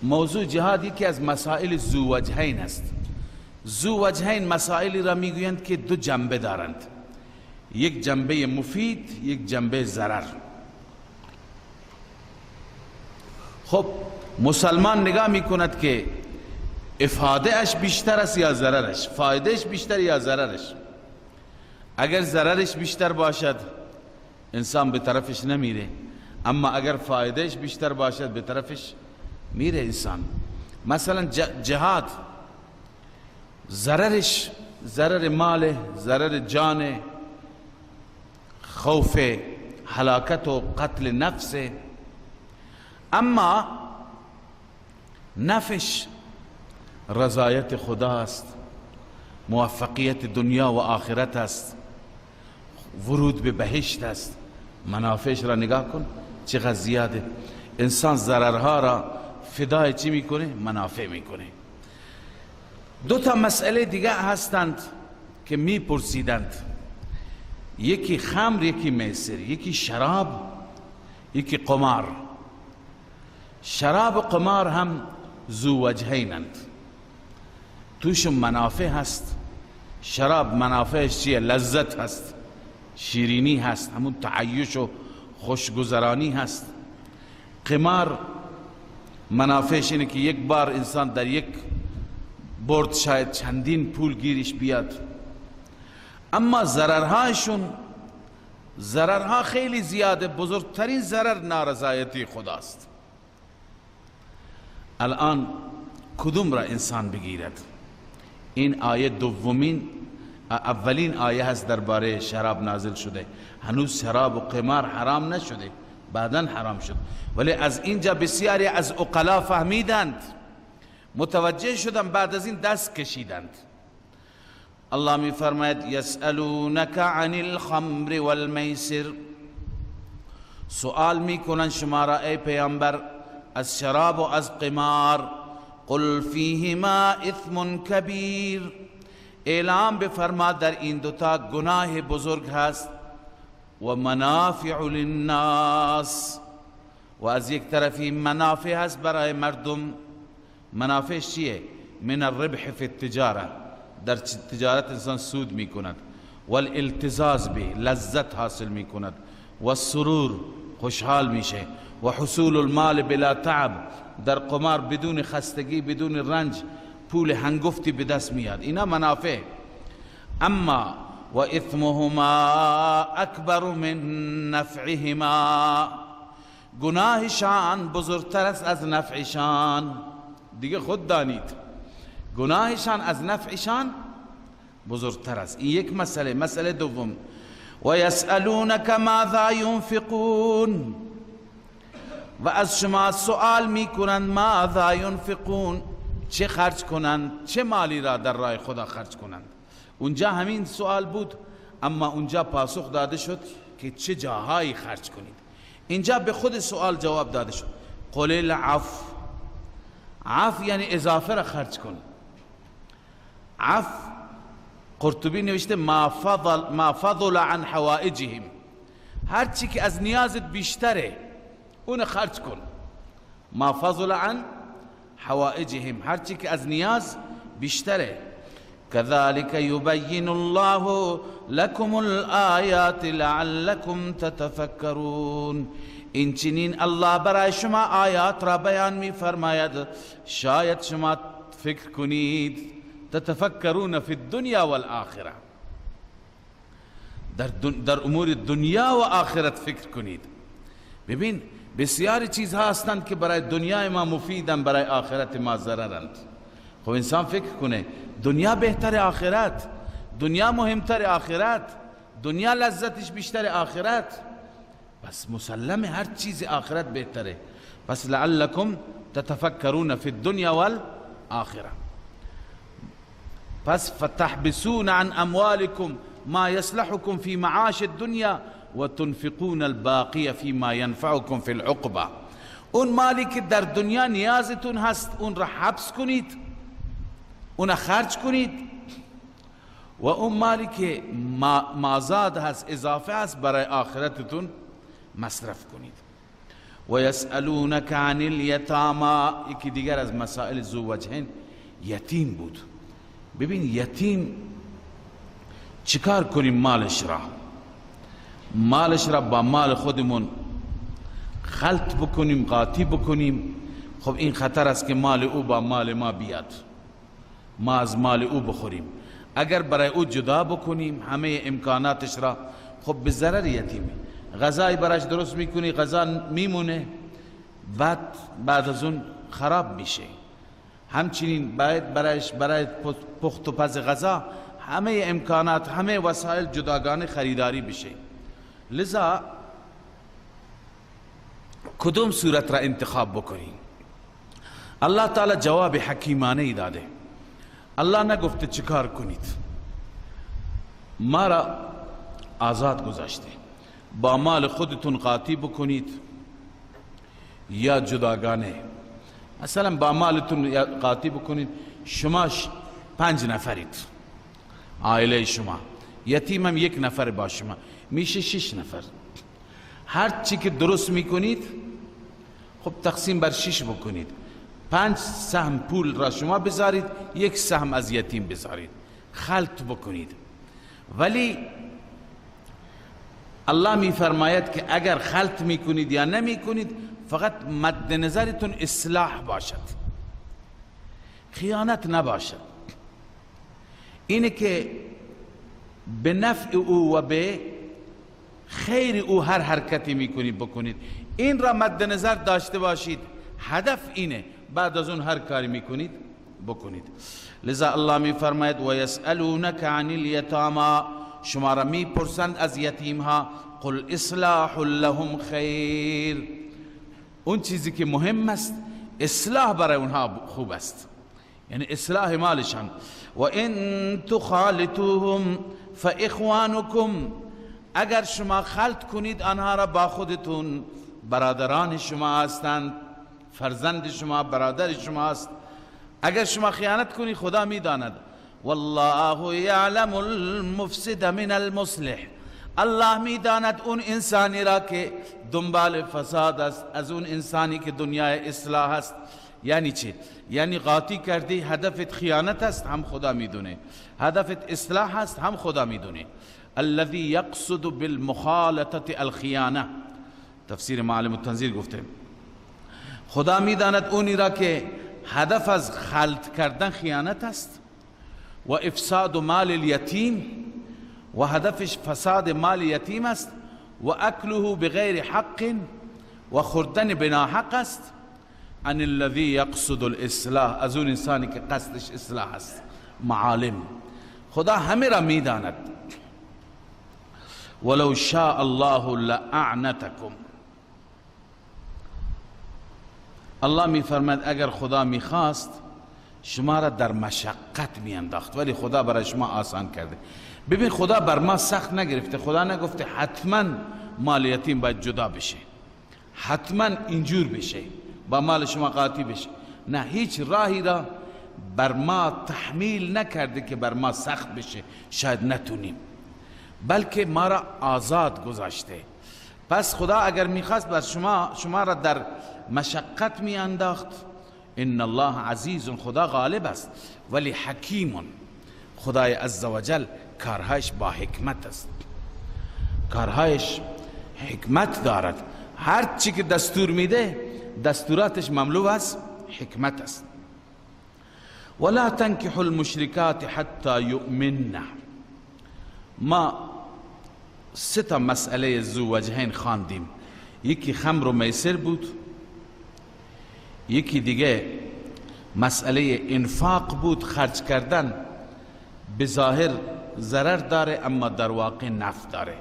موضوع جهاد یکی از مسائل ذووجهین است. ذووجهین مسائلی را میگویند که دو جنبه دارند، یک جنبه مفید، یک جنبه ضرر. خب مسلمان نگاه میکند که افاده اش بیشتر است یا ضررش، فایدهش بیشتر یا ضررش. اگر ضررش بیشتر باشد انسان به طرفش نمیره، اما اگر فایدهش بیشتر باشد به طرفش میره انسان. مثلا جهاد ضررش ضرر مال، ضرر جان، خوف هلاکت و قتل نفس، اما نفش رضایت خداست، موفقیت دنیا و آخرت است، ورود به بهشت است. منافعش را نگاه کن چقدر زیاده. انسان ضررها را فدای چی میکنه؟ منافع میکنه. دو تا مسئله دیگه هستند که میپرسیدند، یکی خمر، یکی میسر، یکی شراب، یکی قمار. شراب و قمار هم ذو وجهینند، توشون منافع هست. شراب منافعش چیه؟ لذت هست، شیرینی هست، همون تعیش و خوشگذرانی هست. قمار منافعش اینه که یک بار انسان در یک برد شاید چندین پول گیرش بیاد. اما ضررهایشون، ضررها خیلی زیاده. بزرگترین ضرر نارضایتی خداست. الان کدوم را انسان بگیرد؟ این آیه دومین، اولین آیه هست درباره شراب نازل شده. هنوز شراب و قمار حرام نشده، بعدا حرام شد. ولی از اینجا بسیاری از عقلا فهمیدند، متوجه شدند، بعد از این دست کشیدند. الله می فرماید یسألونک عن الخمر والمیسر، سؤال میکنن شما را ای پیامبر از شراب و از قمار. قل فیهما اثم کبیر، اعلام بفرما در این دوتا گناه بزرگ هست. و منافع للناس، و از یک طرفی منافع هست برای مردم. منافعش چیه؟ من الربح فی التجاره، در تجارت انسان سود میکند، والالتزاز به، لذت حاصل میکند، و السرور، خوشحال میشه، و حصول المال بلا تعب، در قمار بدون خستگی بدون رنج پول هنگفتی به دست میاد. اینا منافع. اما و اثمهما اکبر من نفعهما، گناهشان بزرگتر است از نفعشان. دیگه خود دانید گناهشان از نفعشان بزرگتر است. این یک مسئله. مسئله دوم، و یسألونک ماذا ینفقون، و از شما سؤال میکنند ماذا ینفقون، چه خرج کنند، چه مالی را در راه خدا خرج کنند. اونجا همین سؤال بود، اما اونجا پاسخ داده شد که چه جاهایی خرج کنید. اینجا به خود سؤال جواب داده شد. قل العفو، عفو یعنی اضافه را خرج کن. عفو قرطبی نوشته ما فضل عن حوائجهم، هر چی که از نیازت بیشتره اون خرج کن. ما فضل عن حوائجهم، هر چی که از نیاز بیشتره. كذلك يبين الله لكم الآيات لعلكم تتفکرون، این چنین الله برای شما آیات را بیان می فرماید شاید شما فکر کنید. تتفکرون فی الدنیا والآخرة، در امور دنیا و آخرت فکر کنید. ببین بسیاری چیزها هستند که برای دنیای ما مفیدند، برای آخرت ما ضررند. خب انسان فکر کنه دنیا بهتر آخرت، دنیا مهمتر آخرت، دنیا لذتش بیشتر آخرت، پس مسلم هر چیز آخرت بهتره. پس لعلکم تتفکرون فی الدنیا والآخرة. پس فتحبسون عن اموالکم ما يصلحكم في معاش الدنيا وتنفقون الباقی فيما ينفعكم في العقبة. اون مالی که در دنیا نیازتون هست اون را حبس کنید، اون خرج کنید، و اون مالی که مازاد هست، اضافه هست، برای آخرتتون مصرف کنید. و یسألونک عن الیتاما، یکی دیگر از مسائل ذووجهین یتیم بود. ببین یتیم چیکار کنیم مالش را؟ مالش را با مال خودمون خلط بکنیم، قاطی بکنیم. خب این خطر است که مال او با مال ما بیاد، ما از مال او بخوریم. اگر برای او جدا بکنیم همه امکاناتش را، خب به ضرر یتیمه. غذای براش درست میکنی، غذا میمونه، بعد از اون خراب میشه. همچنین باید برایش برای پخت و پز غذا همه امکانات، همه وسایل جداگانه خریداری بشه. لذا کدوم صورت را انتخاب بکنیم؟ الله تعالی جواب حکیمانه ای داده. الله نگفته چیکار کنید، ما را آزاد گذاشته، با مال خودتون قاطی بکنید یا جداگانه. مثلا با مالتون قاطی بکنید، شما 5 نفرید، عائله شما، یتیم هم 1 نفر با شما، میشه 6 نفر. هر چی که درست میکنید خب تقسیم بر 6 بکنید، 5 سهم پول را شما بذارید، 1 سهم از یتیم بذارید، خلط بکنید. ولی الله میفرماید که اگر خلط میکنید یا نمیکنید، فقط مد نظرتون اصلاح باشد، خیانت نباشد. اینه که به نفع او و به خیر او هر حرکتی میکنید بکنید، این را مد نظر داشته باشید، هدف اینه، بعد از اون هر کاری میکنید بکنید. لذا الله میفرماید و یسألونک عن الیتاما، شما را میپرسند از یتیم ها، قل اصلاح لهم خیر. اون چیزی که مهم است اصلاح برای اونها خوب است، یعنی اصلاح مالشان. و ان تخالطوهم فاخوانکم، اگر شما خلط کنید آنها را با خودتون، برادران شما هستند، فرزند شما، برادر شما است. اگر شما خیانت کنید خدا میداند. والله یعلم المفسد من المصلح، الله میداند اون انسانی را که دنبال فساد است از اون انسانی که دنیای اصلاح است. یعنی چی؟ یعنی قاطی کردی، هدفت خیانت است، هم خدا میدونه، هدفت اصلاح است، هم خدا میدونه. الذي يقصد بالمخالطه الخیانه، تفسیر معالم التنزیل گفته خدا میداند اونی را که هدف از خلط کردن خیانت است و افساد مال الیتیم، و هدفش فساد مال یتیم است، و اکله بغیر حق، و خوردن بنا حق است. عن الذي يقصد الاصلاح، از اون انسانی که قصدش اصلاح است. معالم خدا همه را میداند. ولو شاء الله لأعنتكم، الله میفرماید اگر خدا میخواست شما را در مشقت میانداخت، ولی خدا برای شما آسان کرده. ببین خدا بر ما سخت نگرفته، خدا نگفته حتما مال یتیم باید جدا بشه، حتما اینجور بشه، با مال شما قاطی بشه. نه، هیچ راهی را بر ما تحمیل نکرده که بر ما سخت بشه، شاید نتونیم، بلکه ما را آزاد گذاشته. پس خدا اگر میخواست بر شما را در مشقت میانداخت. ان الله عزیز، خدا غالب است، ولی حکیم، خدای عزوجل کارهایش با حکمت است، کارهایش حکمت دارد. هر چی که دستور میده دستوراتش مملو از حکمت است. ولا تنکحوا المشرکات حتی یؤمن. ما 3 مسئله ذووجهین خواندیم، یکی خمر و میسر بود، یکی دیگه مسئله انفاق بود، خرج کردن به ظاهر ضرر داره اما در واقع نفع داره.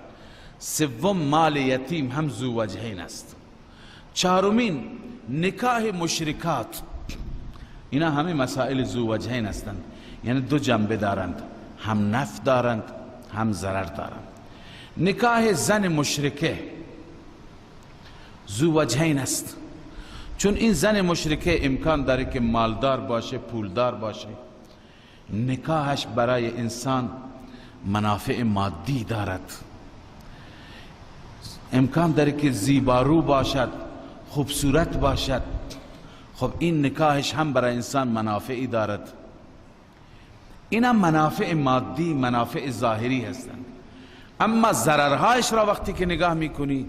سوم مال یتیم هم ذووجهین است. چهارمین نکاح مشرکات. اینا همه مسائل ذووجهین هستند، یعنی دو جنبه دارند، هم نفع دارند هم ضرر دارند. نکاح زن مشرکه ذووجهین است، چون این زن مشرکه امکان داره که مالدار باشه، پولدار باشه. نکاحش برای انسان منافع مادی دارد، امکان داره که زیبارو باشد، خوبصورت باشد. خب این نکاحش هم برای انسان منافعی دارد. اینا منافع مادی، منافع ظاهری هستند. اما ضررهایش را وقتی که نگاه میکنی،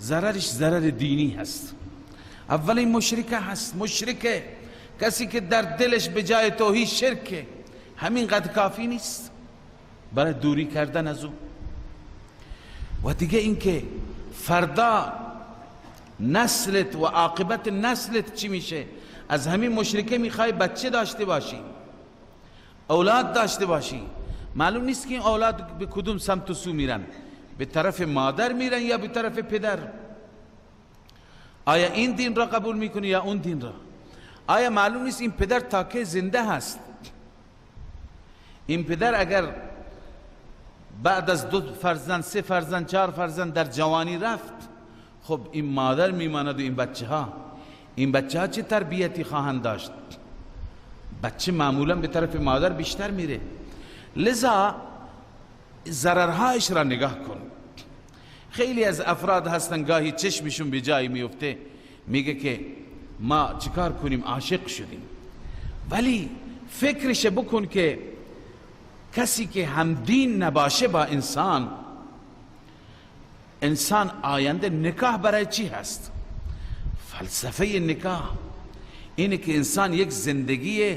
ضررش ضرر دینی هست. اولین مشرکه هست، مشرکه کسی که در دلش به جای توحید شرکه، همین قدر کافی نیست برای دوری کردن از او. و دیگه اینکه فردا نسلت و عاقبت نسلت چی میشه؟ از همین مشرکه میخوای بچه داشته باشی، اولاد داشته باشی، معلوم نیست که این اولاد به کدوم سمت و سو میرن، به طرف مادر میرن یا به طرف پدر. آیا این دین را قبول میکنی یا اون دین را؟ آیا معلوم نیست این پدر تا که زنده هست؟ این پدر اگر بعد از 2 فرزند، 3 فرزند، 4 فرزند در جوانی رفت، خب این مادر میماند و این بچه ها، این بچه ها چه تربیتی خواهند داشت؟ بچه معمولا به طرف مادر بیشتر میره. لذا ضررهایش را نگاه کن. خیلی از افراد هستن گاهی چشمشون به جایی میفته، میگه که ما چیکار کنیم، عاشق شدیم. ولی فکرش بکن که کسی که هم دین نباشه با انسان، انسان آینده نکاح برای چی هست؟ فلسفه نکاح اینه که انسان یک زندگی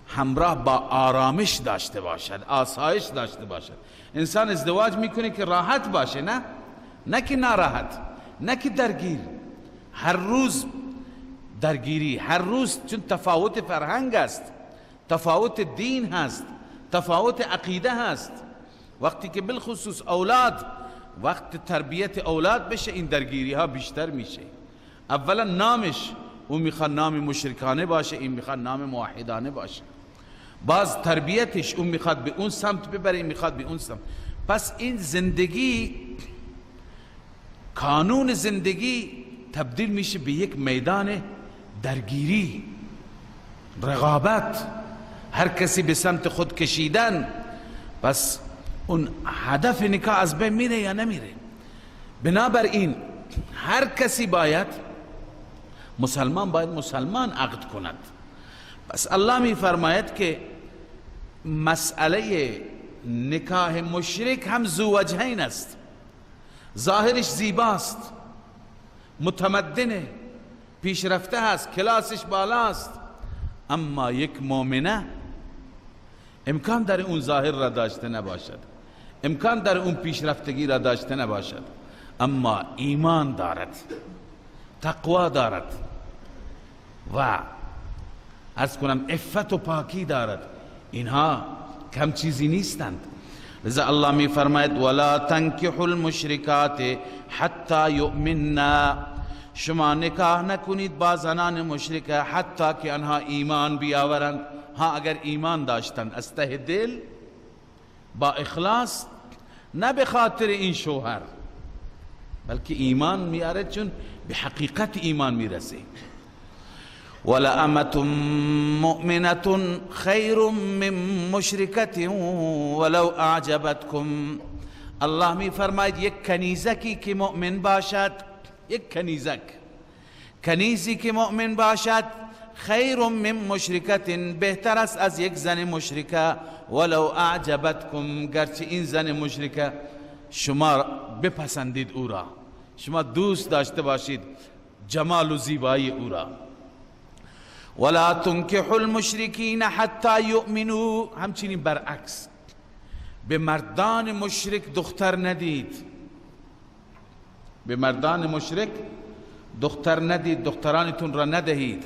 همراه با آرامش داشته باشد، آسایش داشته باشد. انسان ازدواج میکنه که راحت باشه، نه که ناراحت، نه که درگیر، هر روز درگیری، هر روز، چون تفاوت فرهنگ است، تفاوت دین هست، تفاوت عقیده هست. وقتی که بالخصوص اولاد، وقت تربیت اولاد بشه، این درگیری ها بیشتر میشه. اولا نامش، اون میخواد نام مشرکانه باشه، این میخواد نام موحدانه باشه. باز تربیتش، اون میخواد به اون سمت ببره، این میخواد به اون سمت. پس این زندگی، کانون زندگی تبدیل میشه به یک میدان درگیری، رقابت، هر کسی به سمت خود کشیدن. پس اون هدف نکاح از بین میره یا نمیره؟ بنابراین هر کسی باید، مسلمان باید مسلمان عقد کند. پس الله می فرماید که مسئله نکاح مشرک هم ذو وجهین است. ظاهرش زیباست، متمدنه، پیشرفته هست، کلاسش بالاست، اما یک مؤمنه امکان در اون ظاهر را داشته نباشد، امکان در اون پیشرفتگی را داشته نباشد، اما ایمان دارد، تقوا دارد و عرض کنم عفت و پاکی دارد. اینها کم چیزی نیستند. لذا الله می فرماید ولا تنکحوا المشرکات حتی یؤمنن، شما نکاح نکنید با زنان مشرکه حتی که آنها ایمان بیاورند. ها اگر ایمان داشتند از ته دل با اخلاص، نه به خاطر این شوهر، بلکه ایمان میاره چون به حقیقت ایمان میرسه. ولأمة مؤمنة خیر من مشرکة ولو اعجبتكم. الله می فرماید یک کنیزکی که مؤمن باشد، یک کنیزک، کنیزی که مؤمن باشد، خیر من مشرکة، بهتر است از یک زن مشرکه، ولو اعجبتكم، گرچه این زن مشرکه شما بپسندید او را، شما دوست داشته باشید جمال و زیبایی او را. ولا تنکحوا المشرکین حتی یؤمنوا، همچنین برعکس به مردان مشرک دختر ندید، به مردان مشرک دختر ندید، دخترانتون را ندهید.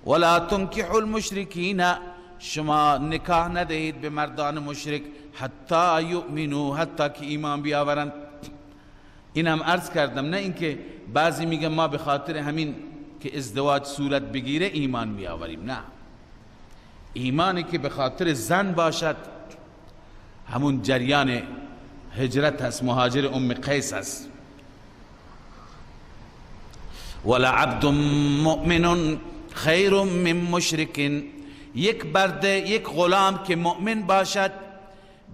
ولا تنکحوا المشرکین، شما نکاح ندهید به مردان مشرک حتی یؤمنوا، حتی که ایمان بیاورند. این هم عرض کردم، نه اینکه بعضی میگن ما به خاطر همین که ازدواج صورت بگیره ایمان میآوریم، نه، ایمانی که به خاطر زن باشد همون جریان هجرت هست، مهاجر ام قیس هست. ولعبد مؤمن خیر من مشرک، یک برده، یک غلام که مؤمن باشد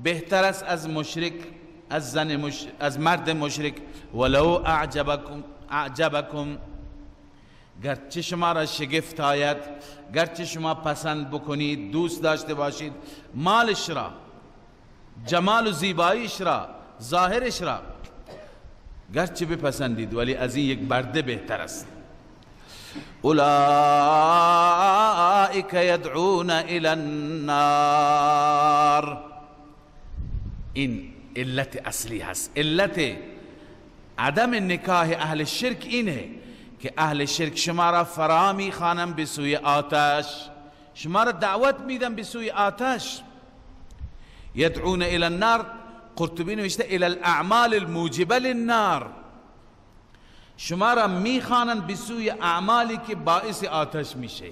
بهتر است از مشرک، از زن از مرد مشرک. ولو اعجبکم، گرچه شما را شگفت آید، گرچه شما پسند بکنید، دوست داشته باشید مالش را، جمال و زیباییش را، ظاهرش را، گرچه بپسندید، ولی از این یک برده بهتر است. اولئک یدعون الی النار، این علت اصلی هست، علت عدم نکاح اهل شرک اینه که اهل شرک شما را فرا میخوانند به سوی آتش، شما را دعوت میدن به سوی آتش. یدعون الى النار، قرطبی نوشته الى الاعمال الموجبه للنار، شما را میخوانند به سوی اعمالی که باعث آتش میشه.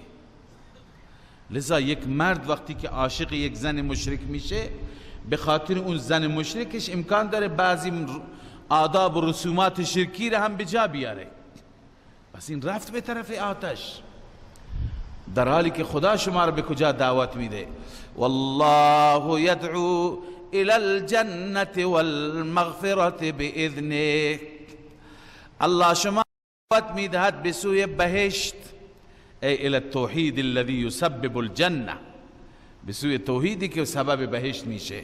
لذا یک مرد وقتی که عاشق یک زن مشرک میشه، به خاطر اون زن مشرکش امکان داره بعضی آداب و رسومات شرکی را هم به جا بیاره، پس این رفت به طرف آتش، در حالی که خدا شما را به کجا دعوت میده؟ والله یدعو الى الجنة والمغفرة باذنه. الله شما دعوت میدهد به سوی بهشت، ای الى التوحید الذي يسبب الجنة، به سوی توحیدی که سبب بهشت میشه،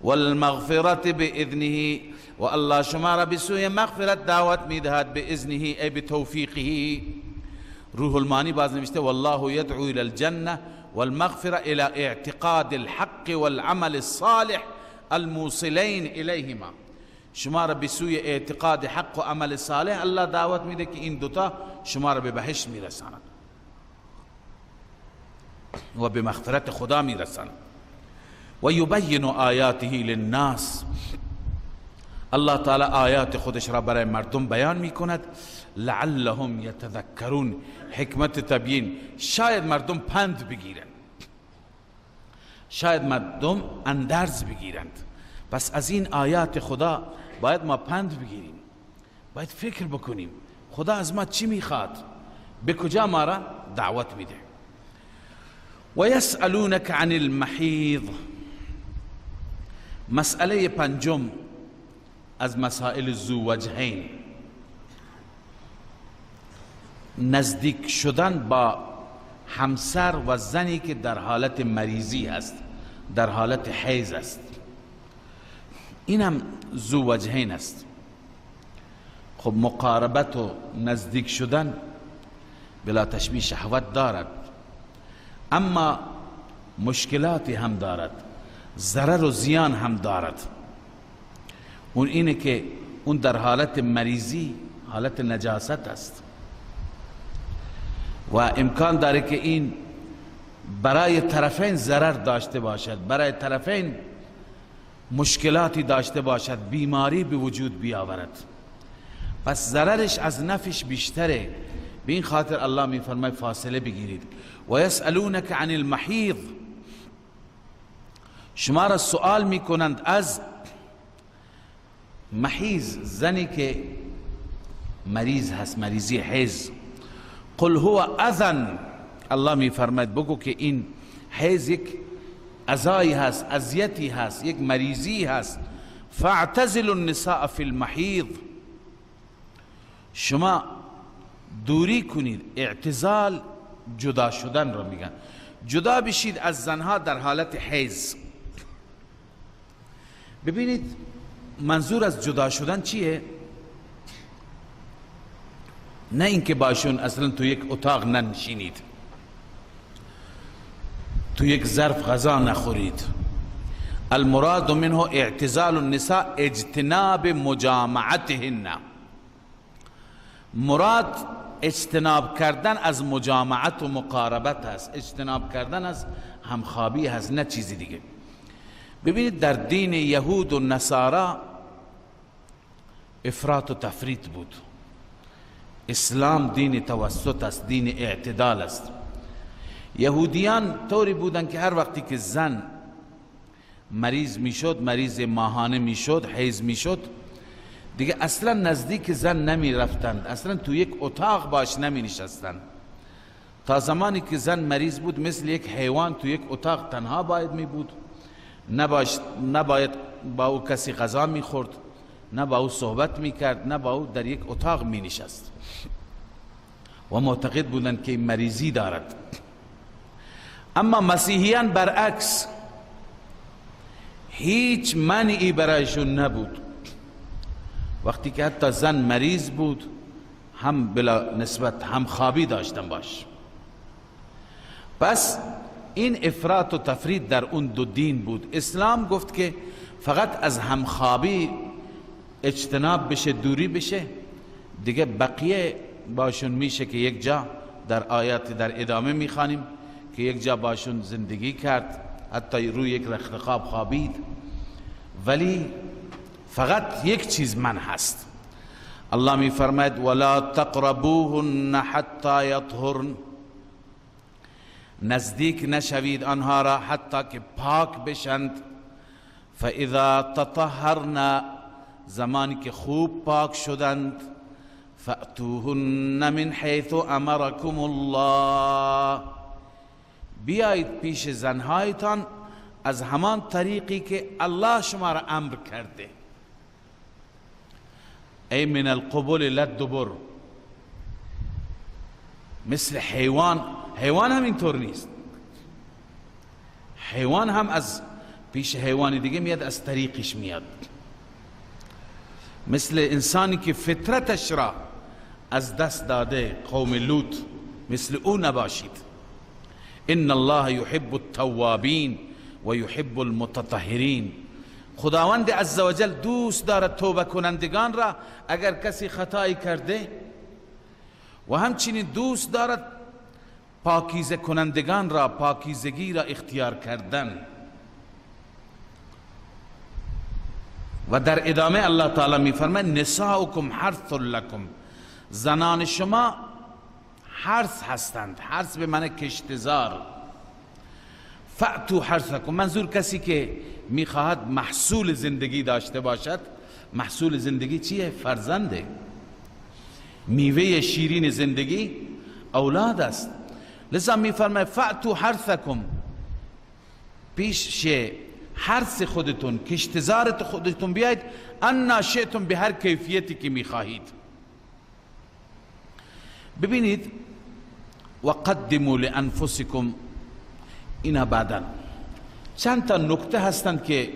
والمغفرة باذنه، و الله شما را به سوی مغفرت دعوت میدهد باذنه، ای بتوفیقه. روح المانی باز نوشته والله يدعو الى الجنة والمغفرة الى اعتقاد الحق والعمل الصالح الموصلين الیهما. شما را به سوی اعتقاد حق و عمل صالح الله دعوت میده که این دوتا شما را به بهشت میرساند و به مغفرت خدا میرساند. و یبین آیاته للناس، الله تعالی آیات خودش را برای مردم بیان میکند، لعلهم یتذکرون، حکمت تبیین، شاید مردم پند بگیرند، شاید مردم اندرز بگیرند. پس از این آیات خدا باید ما پند بگیریم، باید فکر بکنیم خدا از ما چی میخواد، به کجا ما را دعوت میده. و یسألونک عن المحیض، مسئله پنجم از مسائل ذووجهین، نزدیک شدن با همسر و زنی که در حالت مریضی است، در حالت حیض است، اینم ذووجهین است. خب مقاربت و نزدیک شدن بلا تشبیه شهوت دارد، اما مشکلاتی هم دارد، ضرر و زیان هم دارد. اون اینه که اون در حالت مریضی، حالت نجاست است و امکان داره که این برای طرفین ضرر داشته باشد، برای طرفین مشکلاتی داشته باشد، بیماری به وجود بیاورد. پس ضررش از نفعش بیشتره. به این خاطر الله میفرماید فاصله بگیرید. و یسألونک عن المحیض، شما را سوال میکنند از محیض، زنی که مریض هست، مریضی حیض. قل هو اذن، الله میفرماید بگو که این حیض یک اذایی هست، اذیتی هست، یک مریضی هست. فاعتزلوا النساء فی المحیض، شما دوری کنید، اعتزال جدا شدن رو میگن، جدا بشید از زنها در حالت حیض. ببینید منظور از جدا شدن چیه؟ نه اینکه باشون اصلا تو یک اتاق ننشینید، تو یک ظرف غذا نخورید. المراد منه اعتزال النساء اجتناب مجامعتهن، مراد اجتناب کردن از مجامعت و مقاربت هست، اجتناب کردن از همخوابی هست، نه چیزی دیگه. ببینید در دین یهود و نصارا افراط و تفریط بود، اسلام دین توسط است، دین اعتدال است. یهودیان طوری بودن که هر وقتی که زن مریض میشد، مریض ماهانه میشد، حیض میشد، دیگه اصلا نزدیک زن نمی رفتند، اصلا تو یک اتاق باش نمی نشستند. تا زمانی که زن مریض بود مثل یک حیوان تو یک اتاق تنها باید می بود، نباید با او کسی غذا می خورد، نه با او صحبت می کرد، نه با او در یک اتاق می نشست و معتقد بودند که مریضی دارد. اما مسیحیان برعکس، هیچ منعی برایشون نبود. وقتی که حتی زن مریض بود هم بلا نسبت هم خوابی داشتن باش. پس این افراط و تفرید در اون دو دین بود. اسلام گفت که فقط از همخوابی اجتناب بشه، دوری بشه، دیگه بقیه باشون میشه که یک جا در آیات در ادامه میخوانیم که یک جا باشون زندگی کرد، حتی روی یک رخت خواب خوابید، ولی فقط یک چیز من هست. الله میفرماید ولا تقربوهن حتی یطهرن، نزدیک نشوید آنها را حتی که پاک بشند. فاذا تطهرن، زمانی که خوب پاک شدند، فأتوهن من حیث امرکم الله، بیایید پیش زنهایتان از همان طریقی که الله شما را امر کرده. ای من القبل للدبر، مثل حیوان، حیوان هم اینطور نیست، حیوان هم از پیش حیوان دیگه میاد، از طریقش میاد. مثل انسانی که فطرتش را از دست داده، قوم لوط، مثل او نباشید. ان الله يحب التوابین و يحب المتطهرین. خداوند عزوجل دوست دارد توبه کنندگان را اگر کسی خطایی کرده، و همچنین دوست دارد پاکیزه کنندگان را، پاکیزگی را اختیار کردن. و در ادامه الله تعالی میفرماید نساؤکم حرث لکم، زنان شما حرث هستند، حرث به معنی کشتزار. فأتوا حرثکم، منظور کسی که میخواهد محصول زندگی داشته باشد. محصول زندگی چیه؟ فرزنده، میوه شیرین زندگی اولاد است. لذا میفرماید فأتوا حرثکم، پیش حرث خودتون، کشتزارت خودتون بیاید، انا شئتم، به هر کیفیتی که میخواهید. ببینید وقدموا لانفسکم، اینا بعدا چند تا نکته هستند که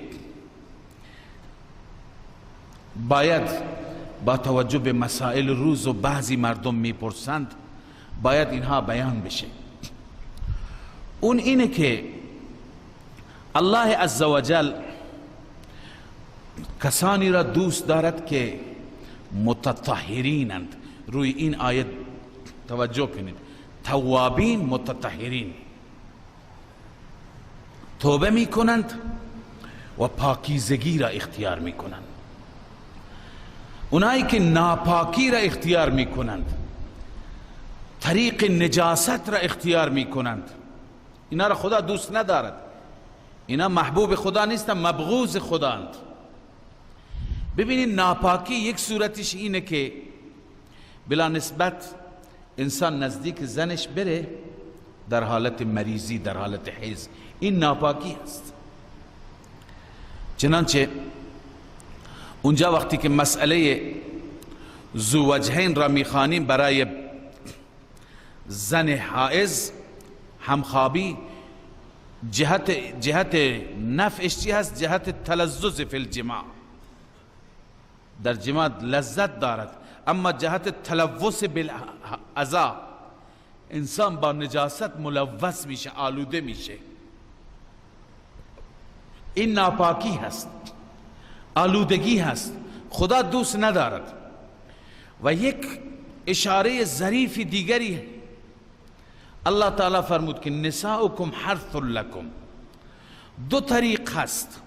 باید با توجه به مسائل روز و بعضی مردم میپرسند باید اینها بیان بشه. اون اینه که الله عزوجل کسانی را دوست دارد که متطهرینند. روی این آیت توجه کنید، توابین متطهرین، توبه میکنند و پاکیزگی را اختیار میکنند. اونایی که ناپاکی را اختیار میکنند، طریق نجاست را اختیار میکنند، اینا را خدا دوست ندارد. اینا محبوب خدا نیستند، مبغوض خداند. ببینید ناپاکی یک صورتش اینه که بلا نسبت انسان نزدیک زنش بره در حالت مریضی، در حالت حیض، این ناپاکی است. چنانچه اونجا وقتی که مسئله ذووجهین را میخوانیم برای زن حائض همخوابی، جهت نفعش چی هست؟ جهت تلذذ فی الجماع، در جماع لذت دارد. اما جهت تلوث بالاذی، انسان با نجاست ملوث میشه، آلوده میشه، این ناپاکی هست، آلودگی هست، خدا دوست ندارد. و یک اشاره ظریف دیگری الله تعالی فرمود که نساؤکم حرث لکم، دو طریق هست،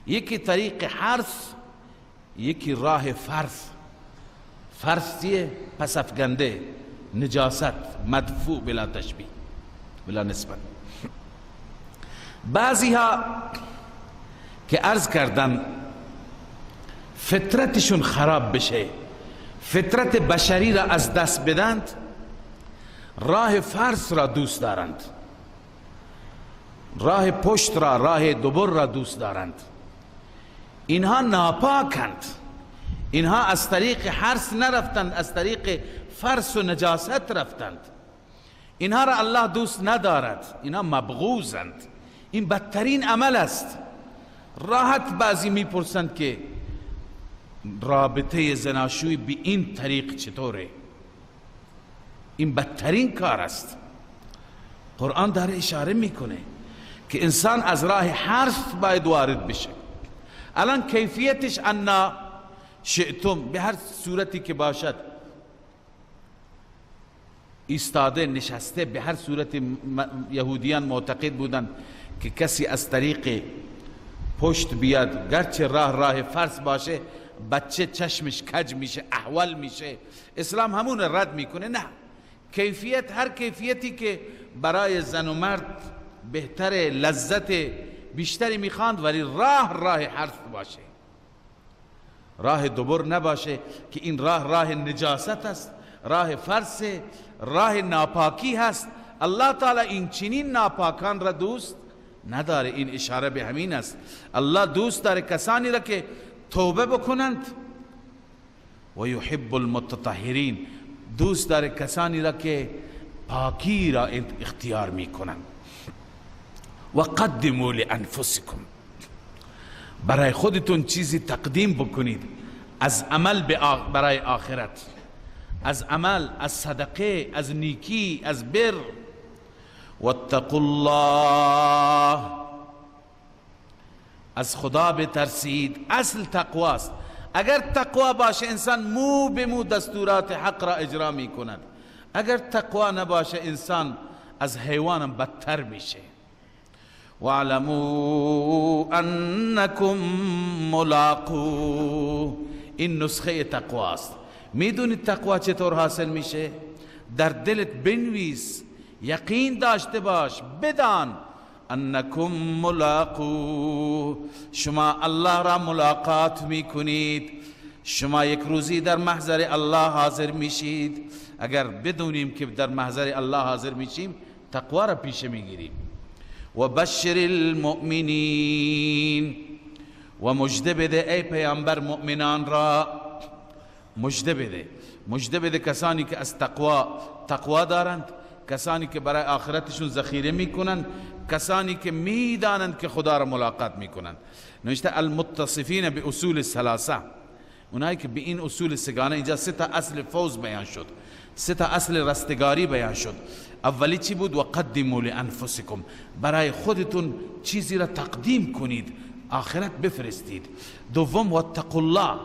یکی طریق حرث، یکی راه فرث. فرث چیه؟ پس افگنده، نجاست، مدفوع بلا تشبیه بلا نسبت. بعضی ها که عرض کردن فطرتشون خراب بشه، فطرت بشری را از دست بدند، راه فرث را دوست دارند، راه پشت را، راه دبر را دوست دارند. اینها ناپاکند، اینها از طریق حرث نرفتند، از طریق فرث و نجاست رفتند. اینها را الله دوست ندارد، اینها مبغوزند. این بدترین عمل است. راحت بعضی میپرسند که رابطه زناشویی به این طریق چطوره؟ این بدترین کار است. قرآن داره اشاره میکنه که انسان از راه حرث باید وارد بشه. الان کیفیتش انا شئتم، به هر صورتی که باشد، ایستاده، نشسته، به هر صورت. یهودیان معتقد بودند که کسی از طریق پشت بیاد، گرچه راه راه فرس باشه، بچه چشمش کج میشه، احول میشه. اسلام همون رد میکنه. نه، کیفیت، هر کیفیتی که برای زن و مرد بهتر، لذت بیشتری میخواند، ولی راه راه حرف باشه، راه دبر نباشه که این راه راه نجاست است، راه فرس، راه ناپاکی هست. الله تعالی این چنین ناپاکان را دوست نداره. این اشاره به همین است. الله دوست داره کسانی را که توبه بکنند، و یحب المتطهرین، دوست داره کسانی را که پاکی را اختیار میکنند. و قدموا لانفسکم، برای خودتون چیزی تقدیم بکنید از عمل برای آخرت، از عمل، از صدقه، از نیکی، از بر. واتقوا الله، از خدا بترسید. اصل تقواست. اگر تقوا باشه انسان مو به مو دستورات حق را اجرا می کند. اگر تقوا نباشه انسان از حیوانم بدتر میشه. واعلموا انکم ملاقو، این نسخه تقواست. میدونید تقوا چطور حاصل میشه؟ در دلت بنویس، یقین داشته باش، بدان انکم ملاقو، شما الله را ملاقات میکنید، شما یک روزی در محضر الله حاضر میشید. اگر بدونیم که در محضر الله حاضر میشیم، تقوا را پیشه میگیریم. و بشر المؤمنین، و مژده بده ای پیامبر مؤمنان را، مژده بده، مژده بده کسانی که از تقوا دارند، کسانی که برای آخرتشون ذخیره میکنند، کسانی که میدانند که خدا را ملاقات میکنند. نوشته المتصفین به اصول ثلاثه، اونایی که به این اصول سگانه، اینجا سه تا اصل فوز بیان شد، سه تا اصل رستگاری بیان شد. اولی چی بود؟ وقدموا لانفسکم، برای خودتون چیزی را تقدیم کنید، آخرت بفرستید. دوم واتقوا الله،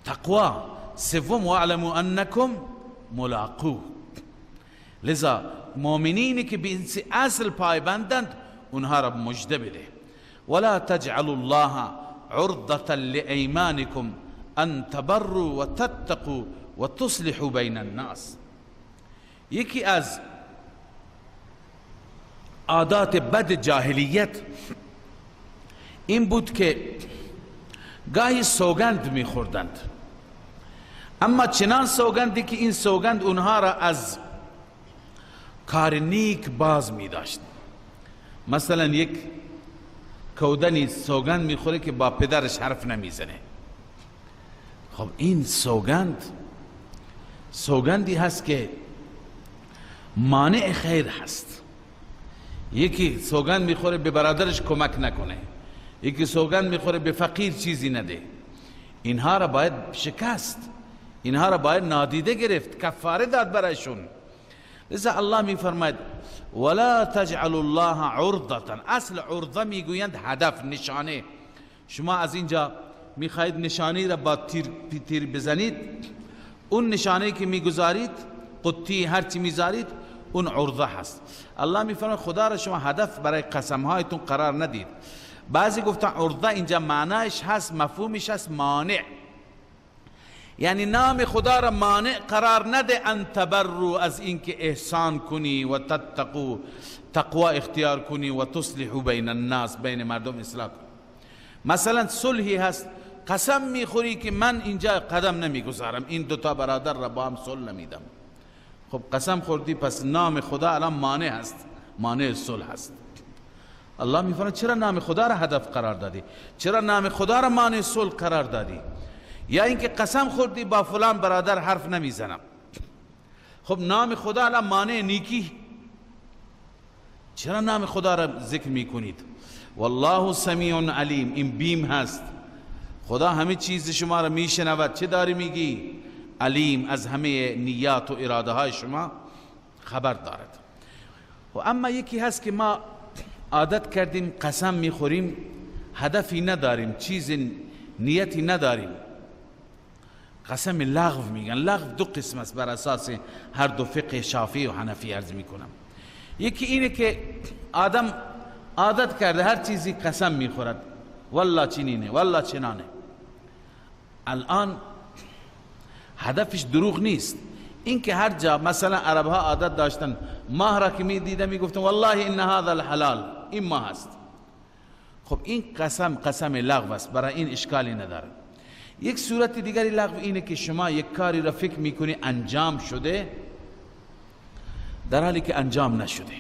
تقوا. سوم واعلموا انکم ملاقوه. لذا مؤمنینی که به این اصل پایبندند اونها را مژده بده. ولا تجعلوا الله عرضة لأيمانكم ان تبروا وتتقوا وتصلحوا بین الناس. یکی از عادات بد جاهلیت این بود که گاهی سوگند میخوردند، اما چنان سوگندی که این سوگند اونها را از کار نیک باز می داشت. مثلا یک کودنی سوگند میخوره که با پدرش حرف نمیزنه. خب این سوگند سوگندی هست که مانع خیر هست. یکی سوگند میخوره به برادرش کمک نکنه، یکی سوگند میخوره به فقیر چیزی نده. اینها را باید شکست، اینها را باید نادیده گرفت، کفاره داد برایشون. لذا الله میفرماید ولا تجعلوا الله عرضة. اصل عرضه میگویند هدف، نشانه. شما از اینجا میخواهید نشانه را با تیر بزنید، اون نشانه که میگذارید، قطی هرچی میذارید، اون عرضه هست. الله میفرماید خدا را شما هدف برای قسمهایتون قرار ندید. بعضی گفتن عرضه اینجا معنایش هست، مفهومش هست مانع، یعنی نام خدا را مانع قرار نده ان تبرو، از اینکه احسان کنی و تتقو، تقوا اختیار کنی و تصلحو بین الناس، بین مردم اصلاح کنی. مثلا صلحی هست، قسم میخوری که من اینجا قدم نمیگذارم، این دوتا برادر را با هم صلح نمیدم. خب قسم خوردی، پس نام خدا الان مانع هست، مانع صلح هست. الله میفرماید چرا نام خدا را هدف قرار دادی؟ چرا نام خدا را مانع صلح قرار دادی؟ یا اینکه قسم خوردی با فلان برادر حرف نمیزنم. خب نام خدا الان مانع نیکی، چرا نام خدا را ذکر میکنید؟ والله سمیع علیم، این بیم هست. خدا همه چیز شما را میشنود، چه داری میگی؟ علیم، از همه نیات و اراده های شما خبر دارد. و اما یکی هست که ما عادت کردیم قسم میخوریم، هدفی نداریم، چیز نیتی نداریم، قسم لغو میگن. لغو دو قسم است بر اساس هر دو فقه شافعی و حنفی عرض میکنم. یکی اینه که آدم عادت کرده هر چیزی قسم میخورد، والله چنینه والله چنانه. الان هدفش دروغ نیست، این که هر جا مثلا عرب ها عادت داشتن ماه را که میدیدن میگفتن والله ان هذا الحلال، این ماه است. خب این قسم قسم لغو است، برای این اشکالی نداره. یک صورت دیگری لغو اینه که شما یک کاری را فکر میکنی انجام شده، در حالی که انجام نشده.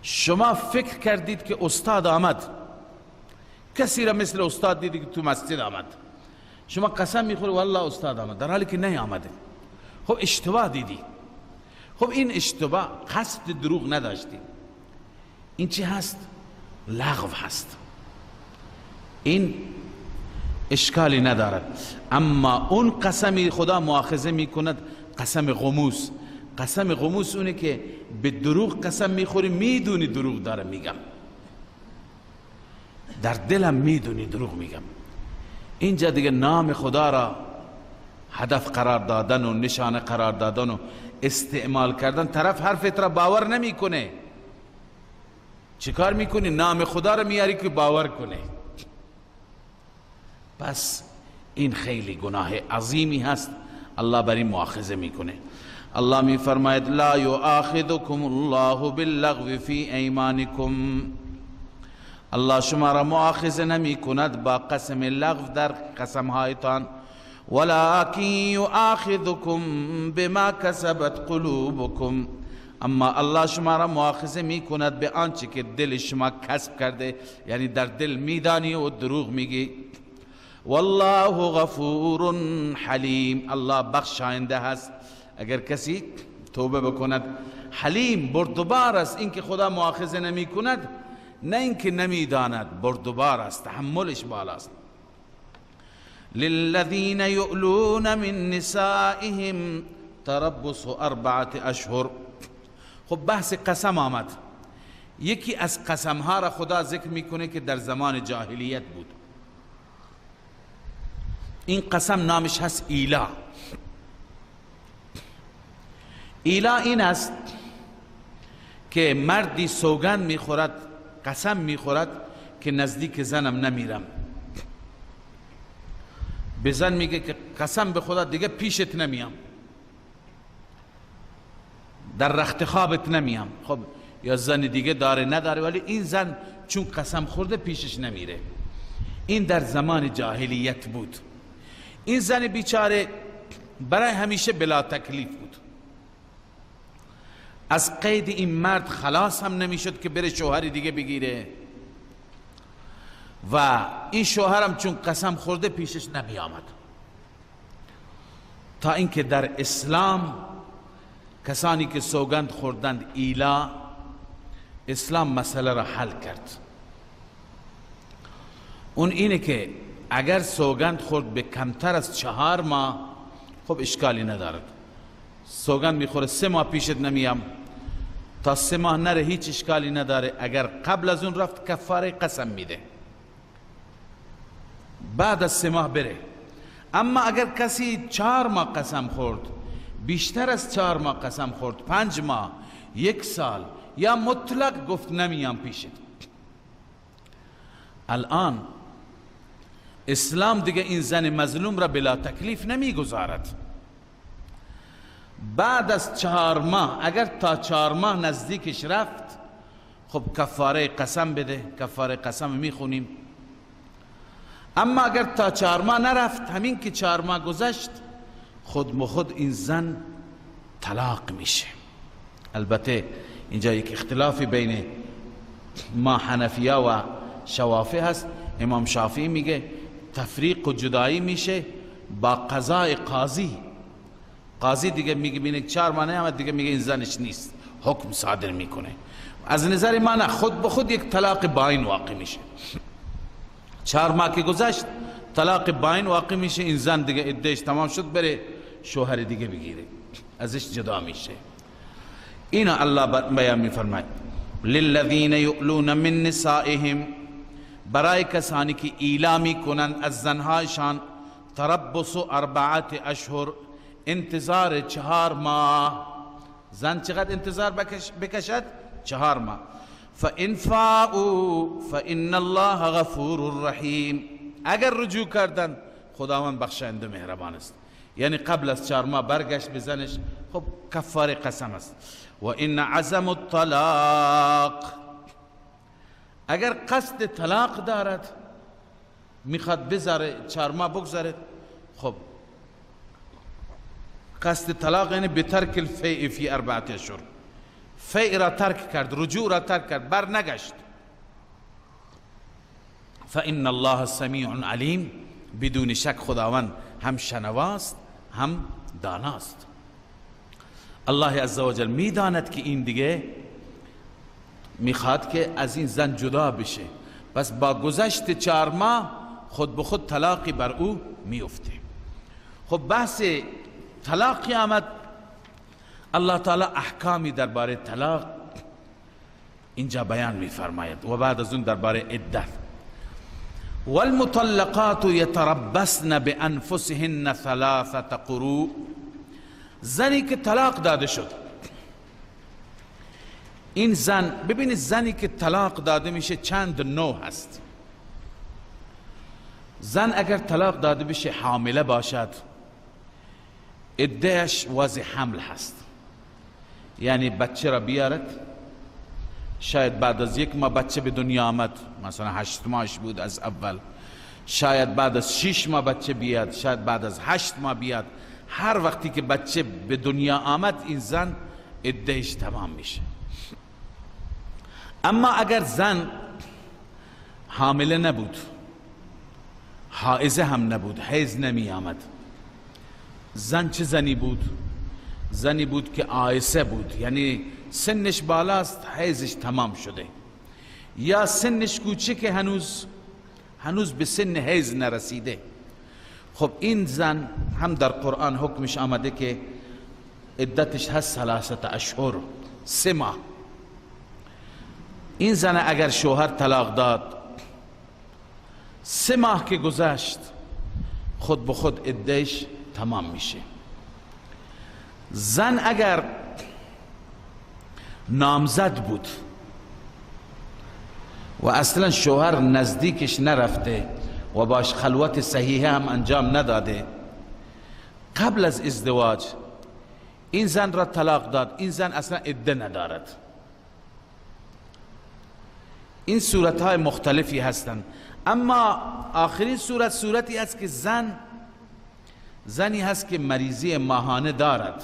شما فکر کردید که استاد آمد، کسی را مثل استاد دیدید که تو مسجد آمد، شما قسم میخوری والله استاد آمد، در حالی که نیامده. خب اشتباه دیدی. خب این اشتباه قصد دروغ نداشتی، این چی هست؟ لغو هست، این اشکالی ندارد. اما اون قسمی خدا مؤاخذه میکند، قسم غموس. قسم غموس اونه که به دروغ قسم میخوری، میدونی دروغ داره میگم، در دلم میدونی دروغ میگم. اینجا دیگه نام خدا را هدف قرار دادن و نشانه قرار دادن و استعمال کردن، طرف حرفت را باور نمیکنه. چیکار میکنی؟ نام خدا را میاری که باور کنه. پس این خیلی گناه عظیمی هست، الله بر این مؤاخذه میکنه. الله میفرماید لا یؤاخذکم الله باللغو فی ایمانکم، الله شما را مؤاخذه نمی کند با قسم لغو در قسمهایتان، ولکن یؤاخذکم بما کسبت قلوبکم، اما الله شما را مؤاخذه می کند به آنچه که دل شما کسب کرده، یعنی در دل میدانی و دروغ میگی. والله غفور حلیم، الله بخشاینده هست اگر کسی توبه بکند. حلیم بردبار است، اینکه خدا مؤاخذه نمی کند نه اینکه نمیداند، بردبار است، تحملش بالاست. للذین یؤلون من نسائهم تربص 4 اشهر. خب بحث قسم آمد. یکی از قسم ها را خدا ذکر میکنه که در زمان جاهلیت بود. این قسم نامش هست ایلا. ایلا این است که مردی سوگند میخورد، قسم میخورد که نزدیک زنم نمیرم. به زن میگه که قسم به خدا دیگه پیشت نمیام، در رخت خوابت نمیام. خب یا زن دیگه داره نداره، ولی این زن چون قسم خورده پیشش نمیره. این در زمان جاهلیت بود. این زن بیچاره برای همیشه بلا تکلیف بود، از قید این مرد خلاص هم نمیشد که بره شوهر دیگه بگیره، و این شوهرم چون قسم خورده پیشش نمی آمد. تا اینکه در اسلام کسانی که سوگند خوردند ایلا، اسلام مسئله را حل کرد. اون اینه که اگر سوگند خورد به کمتر از 4 ماه، خب اشکالی ندارد. سوگند میخوره 3 ماه پیشت نمیم، تا 3 ماه نره هیچ اشکالی نداره. اگر قبل از اون رفت کفاره قسم میده، بعد از 3 ماه بره. اما اگر کسی 4 ماه قسم خورد، بیشتر از 4 ماه قسم خورد، 5 ماه، 1 سال، یا مطلق گفت نمیام پیشت، الان اسلام دیگه این زن مظلوم را بلا تکلیف نمیگذارد. بعد از 4 ماه اگر تا 4 ماه نزدیکش رفت، خب کفاره قسم بده، کفاره قسم میخونیم. اما اگر تا 4 ماه نرفت، همین که 4 ماه گذشت، خود مخود این زن طلاق میشه. البته اینجا یک اختلافی بین ما حنفیه و شوافی هست. امام شافعی میگه تفریق و جدایی میشه با قضاء قاضی. قاضی دیگه میگه بینه 4 ماه نیامد، دیگه میگه این زنش نیست، حکم صادر میکنه. از نظر ما نه، خود به خود یک طلاق باین واقع میشه. 4 ماه که گذشت طلاق باین واقع میشه، این زن دیگه عدهش تمام شد، بره شوهر دیگه بگیره، ازش جدا میشه. اینا الله بیان میفرماید للذین یؤلون من نسائهم، برای کسانی که ایلا می کنند از زنهایشان، تربص 4 اشهر، انتظار 4 ماه. زن چقدر انتظار بکشد؟ 4 ماه. فإن فاءوا فإن الله غفور رحیم. اگر رجوع کردن خداوند بخشنده مهربان است. یعنی قبل از 4 ماه برگشت به زنش، خب کفاره قسم است. و این عزم الطلاق، اگر قصد طلاق دارد، میخواد بذاره 4 ماه بگذاره، خب قصد طلاق یعنی به ترک الفیء فی 4 اشهر، فیء را ترک کرد، رجوع را ترک کرد، بر نگشت، فإن الله سمیع علیم، بدون شک خداوند هم شنواست هم داناست. الله عزوجل میداند که این دیگه میخواد که از این زن جدا بشه، پس با گذشت 4 ماه خود به خود طلاقی بر او میفته. خب بحث طلاقی آمد، الله تعالی احکامی درباره طلاق اینجا بیان میفرماید و بعد از اون درباره عدت. والمطلقات یتربصن بانفسهن 3 قروء. زنی که طلاق داده شد، این زن، ببینید، زنی که طلاق داده میشه چند نوع هست. زن اگر طلاق داده بشه، حامله باشد، عدهش وضع حمل هست، یعنی بچه را بیارد. شاید بعد از 1 ماه بچه به دنیا آمد، مثلا 8 ماهش بود از اول، شاید بعد از 6 ماه بچه بیاد، شاید بعد از 8 ماه بیاد. هر وقتی که بچه به دنیا آمد، این زن عدهش تمام میشه. اما اگر زن حامله نبود، حائضه هم نبود، حیض نمی آمد، زن چه زنی بود؟ زنی بود که آیسه بود، یعنی سنش بالاست، حیضش تمام شده، یا سنش کوچک، هنوز به سن حیض نرسیده. خب این زن هم در قرآن حکمش آمده که عدتش هست 3 اشهر، 3 ماه. این زن اگر شوهر طلاق داد، 3 ماه که گذشت، خود به خود عدهش تمام میشه. زن اگر نامزد بود و اصلا شوهر نزدیکش نرفته و باش خلوت صحیحه هم انجام نداده، قبل از ازدواج این زن را طلاق داد، این زن اصلا عده ندارد. این صورت های مختلفی هستند. اما آخرین صورت، صورتی است که زن زنی هست که مریضی ماهانه دارد،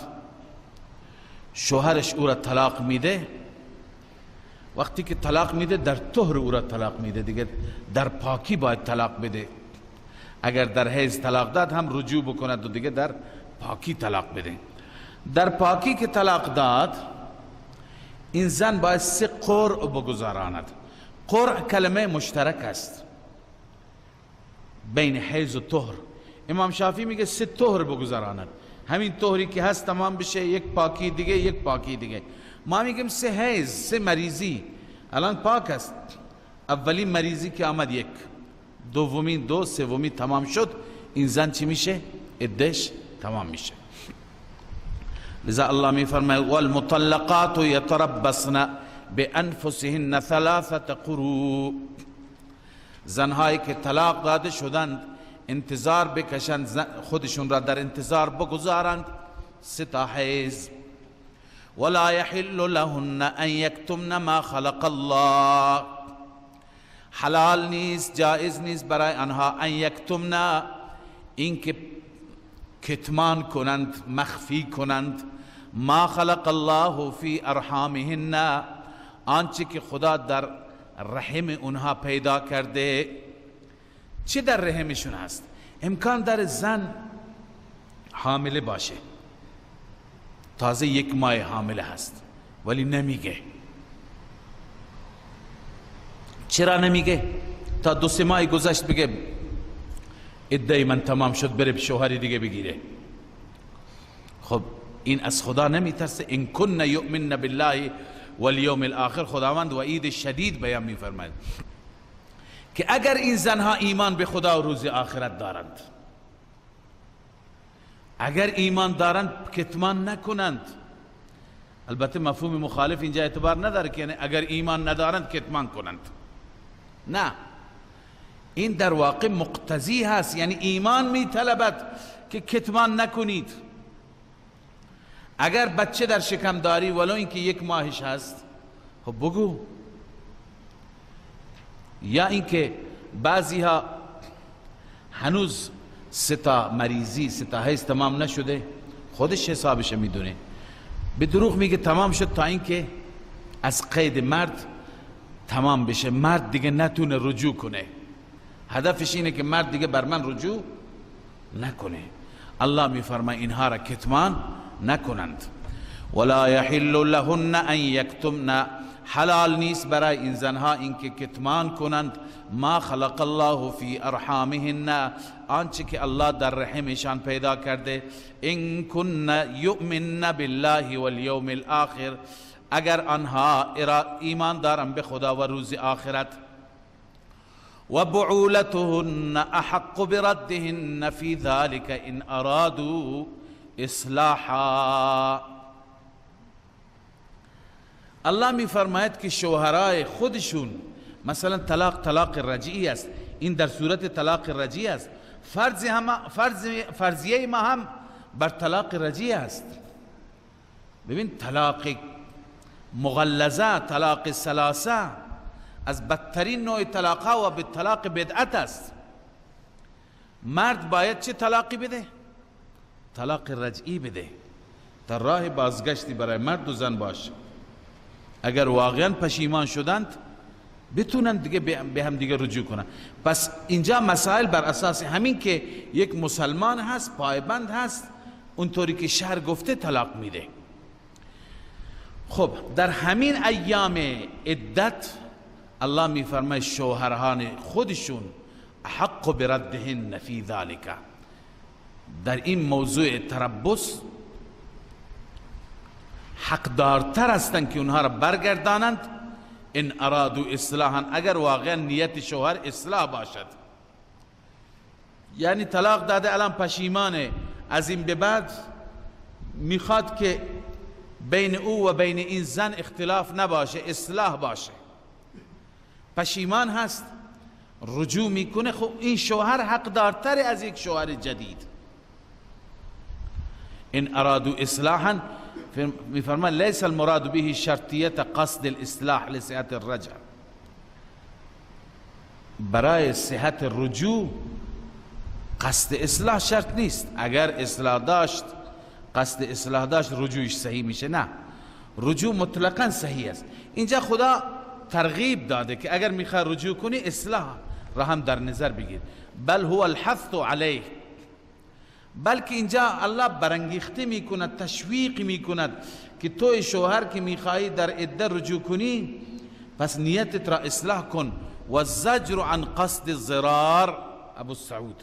شوهرش او را طلاق میده. وقتی که طلاق میده، در طهر او را طلاق میده، دیگه در پاکی باید طلاق بده. اگر در حیض طلاق داد هم رجوع بکند و دیگه در پاکی طلاق بده. در پاکی که طلاق داد، این زن باید 3 قرء بگذراند. قرء کلمه مشترک است بین حیض و طهر. امام شافعی میگه 3 طهر بگذراند، همین طهری که هست تمام بشه، یک پاکی دیگه، یک پاکی دیگه. ما میگیم 3 حیض، 3 مریضی. الان پاک است، اولین مریضی که آمد یک، دومین دو، سومی تمام شد، این زن چی میشه؟ عدهش تمام میشه. لذا الله میفرماید والمطلقات یتربصن بانفسهن 3 قروء. زنهایی که طلاق داده شدند انتظار بکشند، خودشون را در انتظار بگذارند 3 تا حیض. ولا يحل لهن ان يكتمن ما خلق الله. حلال نیست، جائز نیست برای آنها ان یکتمن، اینکه کتمان کنند، مخفی کنند، ما خلق الله فی ارحامهن، آنچه که خدا در رحم اونها پیدا کرده. چه در رحمشون هست؟ امکان داره زن حامله باشه، تازه 1 ماه حامله هست، ولی نمیگه. چرا نمیگه؟ تا 2-3 ماه گذشت بگه عده من تمام شد، بره شوهری دیگه بگیره. خب این از خدا نمیترسه. ان کن یؤمن بالله والیوم الاخر، خداوند وعید شدید بیان میفرماید. که اگر این زنها ایمان به خدا و روز آخرت دارند، اگر ایمان دارند کتمان نکنند. البته مفهوم مخالف اینجا اعتبار نداره که یعنی اگر ایمان ندارند کتمان کنند، نه، این در واقع مقتضی هست، یعنی ایمان میطلبد که کتمان نکنید. اگر بچه در شکم داری ولو اینکه یک ماهش هست، خب بگو. یا اینکه بعضی ها هنوز سه تا مریضی، سه تا حیض تمام نشده، خودش حسابش میدونه، به دروغ میگه تمام شد تا اینکه از قید مرد تمام بشه، مرد دیگه نتونه رجوع کنه. هدفش اینه که مرد دیگه بر من رجوع نکنه. الله میفرماید اینها را کتمان نکنند. ولا یحل لهن ان یکتمن، حلال نیست برای این زنها اینکه کتمان کنند ما خلق الله فی ارحامهن، آنچه که الله در رحمشان پیدا کرده. ان کن یؤمن بالله والیوم الاخر، اگر آنها ایمان دارن به خدا و روز آخرت. و بعولتهن احق بردهن فی ذلك ان ارادوا اصلاحا. الله می فرماید که شوهرای خودشون، مثلا طلاق طلاق رجعی است، این در صورت طلاق رجعی است، فرضیه ما هم بر طلاق رجعی است. ببین طلاق مغلظه، طلاق ثلاثه از بدترین نوع طلاق ها و به طلاق بدعت است. مرد باید چه طلاقی بده؟ طلاق رجعی بده تا راه بازگشتی برای مرد و زن باشه. اگر واقعا پشیمان شدند بتونن دیگه به هم دیگه رجوع کنن. پس اینجا مسائل بر اساس همین که یک مسلمان هست، پایبند هست، اونطوری که شرع گفته طلاق میده. خب در همین ایام عدت الله میفرماید شوهران خودشون حق بردهن فی ذلک، در این موضوع تربص حقدارتر هستند که اونها را برگردانند. ان ارادوا اصلاحا، اگر واقعا نیت شوهر اصلاح باشد، یعنی طلاق داده الان پشیمانه، از این به بعد میخواد که بین او و بین این زن اختلاف نباشه، اصلاح باشه، پشیمان هست، رجوع میکنه، خب این شوهر حقدارتر از یک شوهر جدید. ان ارادوا اصلاحا، میفرمان لیس المراد به شرطیت قصد الاصلاح لصحت الرجع، برای صحت رجوع قصد اصلاح شرط نیست. اگر اصلاح داشت، قصد اصلاح داشت، رجوعش صحیح میشه؟ نه، رجوع مطلقا صحیح است. اینجا خدا ترغیب داده که اگر میخوای رجوع کنی اصلاح را هم در نظر بگیر. بل هو الحث علیه، بلکه اینجا الله برانگیخته میکند، تشویق میکند که تو شوهر که میخوایی در عده رجوع کنی پس نیتت را اصلاح کن. و زجر عن قصد الضرار، ابو سعود،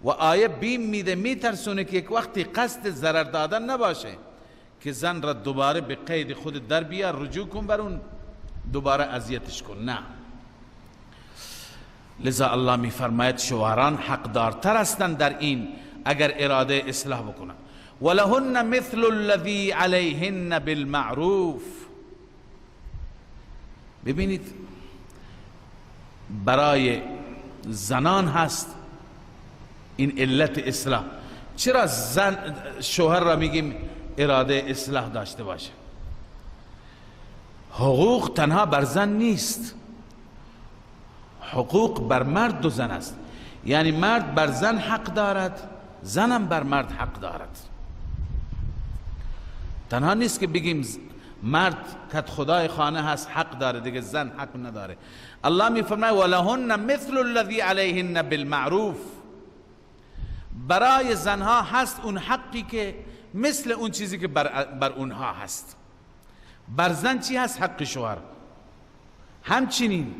و آیه بیم میده، میترسونه که یک وقتی قصد ضرر دادن نباشه که زن را دوباره به قید خود در بیار، رجوع کن بر اون، دوباره اذیتش کن. نه، لذا الله میفرماید شوهران حقدارتر هستند در این اگر اراده اصلاح بکنن. ولهن مثل الذی علیهن بالمعروف. ببینید برای زنان هست این علت اصلاح. چرا زن شوهر را میگیم اراده اصلاح داشته باشه؟ حقوق تنها بر زن نیست، حقوق بر مرد و زن است. یعنی مرد بر زن حق دارد، زنم بر مرد حق دارد. تنها نیست که بگیم مرد کت خدای خانه هست حق داره دیگه زن حق نداره. الله میفرماید ولهن مثل الذی علیهن بالمعروف، برای زنها هست اون حقی که مثل اون چیزی که بر اونها هست. بر زن چی هست؟ حق شوهر. همچنین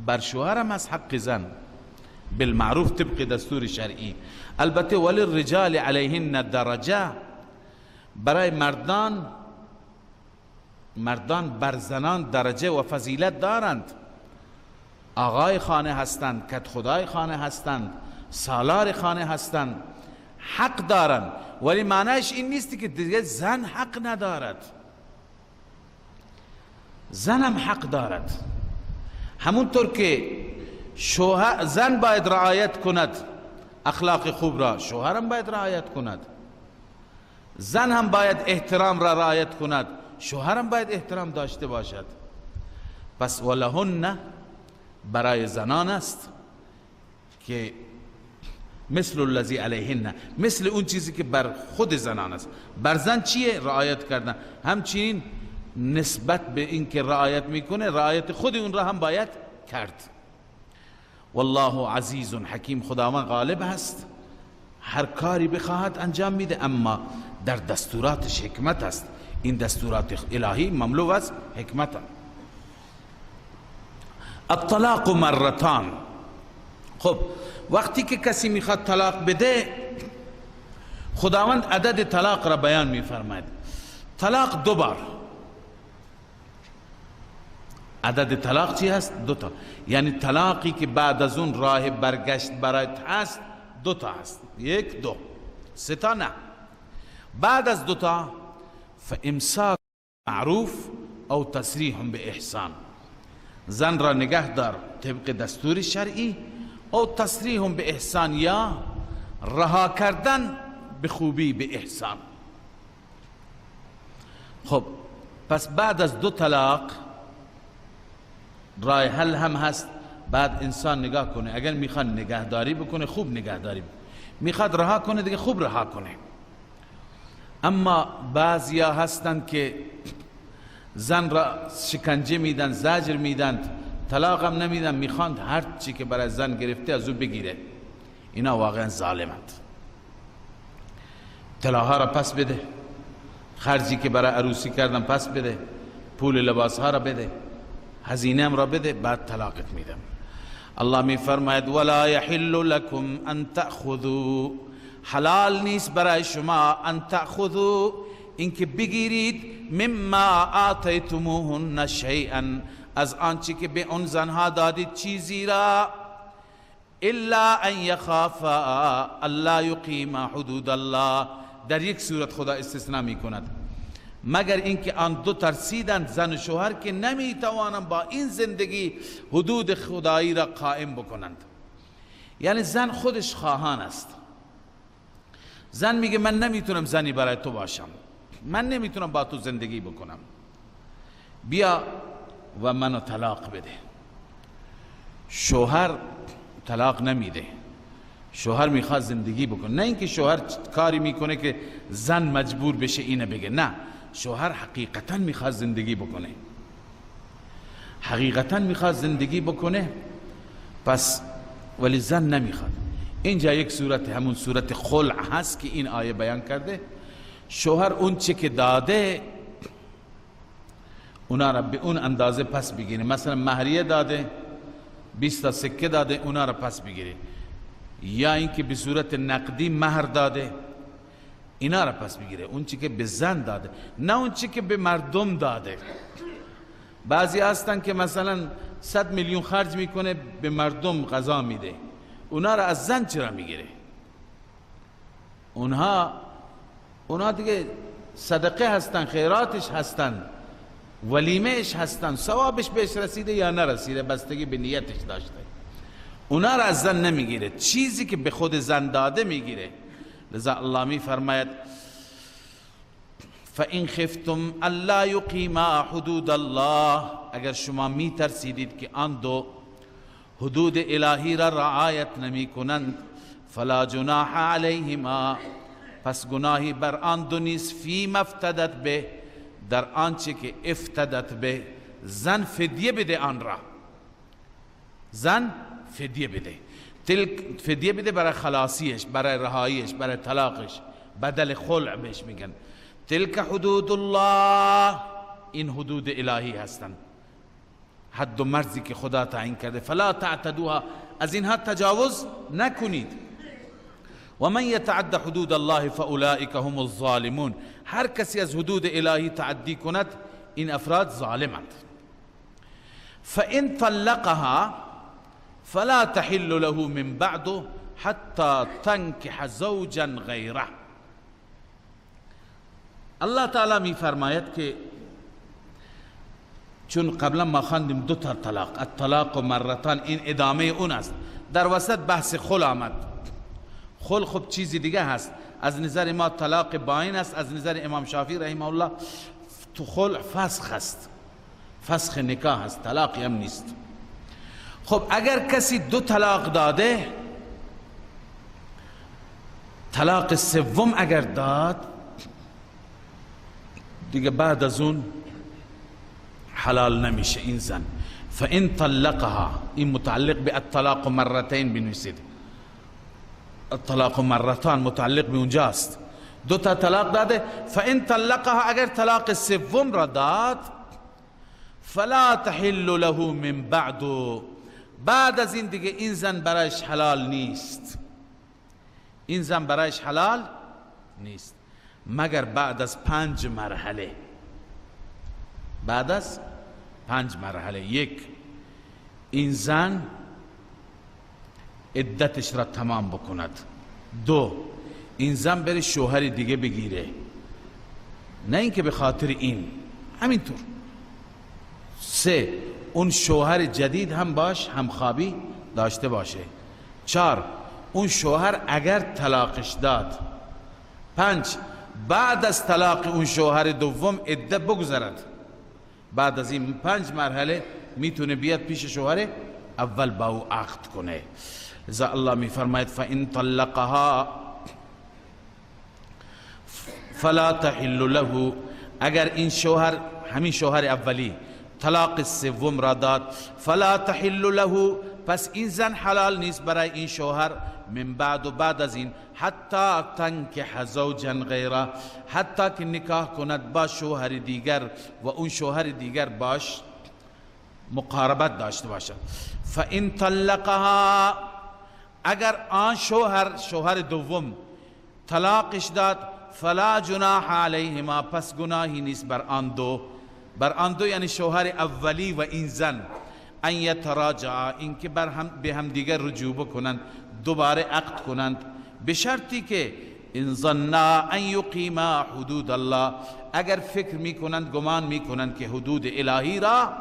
بر شوهر هم هست حق زن بالمعروف طبق دستور شرعی. البته وللرجال علیهن درجه، برای مردان، مردان بر زنان درجه و فضیلت دارند. آقای خانه هستند، کت خدای خانه هستند، سالار خانه هستند، حق دارند، ولی معنیش این نیست که دیگه زن حق ندارد. زنم حق دارد. همونطور که شوهر زن باید رعایت کند اخلاق خوب را، شوهرم باید رعایت کند. زن هم باید احترام را رعایت کند، شوهرم باید احترام داشته باشد. پس ولهن برای زنان است که مثل الذی علیهن، مثل اون چیزی که بر خود زنان است. بر زن چیه؟ رعایت کردن. همچنین نسبت به این که رعایت میکنه، رعایت خود اون را هم باید کرد. والله عزیز حکیم، خداوند غالب هست، هر کاری بخواهد انجام میده، اما در دستوراتش حکمت است. این دستورات الهی مملو از حکمت. الطلاق مرتان. خب وقتی که کسی میخواد طلاق بده، خداوند عدد طلاق را بیان میفرماید. طلاق دو بار. عدد طلاق چی هست؟ دو تا. یعنی طلاقی که بعد از اون راه برگشت برایت هست دو تا هست، یک، دو، سه تا نه. بعد از دو تا فامساک معروف او تسریح به احسان، زن را نگه دار طبق دستور شرعی، او تسریح به احسان، یا رها کردن به خوبی به احسان. خب پس بعد از دو طلاق راه حل هم هست. بعد انسان نگاه کنه، اگر میخواد نگهداری بکنه خوب نگهداری بکنه، میخواد رها کنه دیگه خوب رها کنه. اما بعضیا هستند که زن را شکنجه میدن، زجر میدن، طلاق هم نمیدن، میخواند هر چی که برای زن گرفته از او بگیره. اینا واقعا ظالمند. طلاها را پس بده، خرجی که برای عروسی کردن پس بده، پول لباسها را بده، هزینه را بده، بعد طلاقت میدم. الله می فرماید ولا یحل لکم ان تأخذوا، حلال نیست برای شما ان تأخذوا، اینکه بگیرید مما آتیتموهن شیئا، از آنچه که به اون زنها دادید چیزی را، الا ان یخافا الا یقیم حدود الله. در یک صورت خدا استثناء می کند، مگر اینکه آن دو ترسیدند زن و شوهر که نمیتوانند با این زندگی حدود خدایی را قائم بکنند. یعنی زن خودش خواهان است، زن میگه من نمیتونم زنی برای تو باشم، من نمیتونم با تو زندگی بکنم، بیا و منو طلاق بده. شوهر طلاق نمیده، شوهر میخواد زندگی بکنه. نه اینکه شوهر کاری میکنه که زن مجبور بشه اینو بگه، نه، شوهر حقیقتا میخواد زندگی بکنه، حقیقتا میخواد زندگی بکنه، پس ولی زن نمیخواد. اینجا یک صورت، همون صورت خلع هست که این آیه بیان کرده. شوهر اون چه که داده اونا را به اون اندازه پس بگیره. مثلا مهریه داده، 20 تا سکه داده، اونا را پس بگیره، یا اینکه به صورت نقدی مهر داده، اینا را پس بگیره. اون چی که به زن داده، نه اون چی که به مردم داده. بعضی هستن که مثلا 100 میلیون خرج میکنه به مردم غذا میده، اونا را از زن چرا میگیره؟ اونها دیگه صدقه هستن، خیراتش هستن، ولیمهش هستن، ثوابش بهش رسیده یا نرسیده بستگی به نیتش داشته. اونا را از زن نمیگیره، چیزی که به خود زن داده میگیره. لذا الله می فرماید فَإِنْ خِفْتُمْ أَلَّا يُقِيمَا حُدُودَ اللَّهِ، اگر شما می ترسیدید که آن دو حدود الهی را رعایت نمی کنند، فلا جناح علیهما، پس گناهی بر آن دو نیست، فی ما افتدت به، در آنچه که افتدت به، زن فدیه بده آن را، زن فدیه بده، تلک فدیه بده برای خلاصیش، برای رهاییش، برای طلاقش، بدل خلع بهش میگن. تلک حدود الله، این حدود الهی هستند، حد و مرزی که خدا تعیین کرده. فلا تعتدوها، از اینها تجاوز نکنید. و من یتعد حدود الله فاولئک هم الظالمون، هر کسی از حدود الهی تعدی کند این افراد ظالمند. فان طلقها، فلا تحل له من بعد حتى تنكح زوجا غیره. الله تعالی می فرماید که چون قبلا ما خواندیم دو تا طلاق، الطلاق مرتان، این ادامه اون است. در وسط بحث خل آمد. خل خب چیزی دیگه هست، از نظر ما طلاق باین است، از نظر امام شافعی رحمه الله تو خلع فسخ است، فسخ نکاح است، طلاقی هم نیست. خب اگر کسی دو طلاق داده، طلاق سوم اگر داد دیگه بعد از اون حلال نمیشه این زن. فان طلقها، این متعلق به الطلاق مرتین بنویسید، الطلاق مرتان متعلق به اونجاست. دو تا طلاق داده، فان طلقها، اگر طلاق سوم را داد، فلا تحل له من بعد، بعد از این دیگه این زن برایش حلال نیست، این زن برایش حلال نیست مگر بعد از 5 مرحله. بعد از 5 مرحله. یک، این زن عدتش را تمام بکند. دو، این زن بره شوهر دیگه بگیره، نه اینکه به خاطر این، همینطور. سه، اون شوهر جدید هم باش همخوابی داشته باشه. چهار، اون شوهر اگر طلاقش داد. پنج، بعد از طلاق اون شوهر دوم عده بگذرد. بعد از این 5 مرحله میتونه بیاد پیش شوهر اول با او عقد کنه. لذا الله میفرماید فإن طلقها فلا تحل له، اگر این شوهر، همین شوهر اولی، طلاق سوم را داد، فلا تحل له، پس این زن حلال نیست برای این شوهر من بعد و بعد از این، حتی تنکح زوجا غیره، حتی که نکاح کند با شوهر دیگر و اون شوهر دیگر باش مقاربت داشته باشد. فإن طلقها، اگر آن شوهر، شوهر دوم طلاقش داد، فلا جناح علیهما، پس گناهی نیست بر آن دو، بر آن دو یعنی شوهر اولی و این زن، ان یتراجعا، اینکه بر هم به هم دیگر رجوع بکنند، دوباره عقد کنند، به شرطی که ان ظنا ان یقیما حدود الله، اگر فکر میکنند، گمان میکنند که حدود الهی را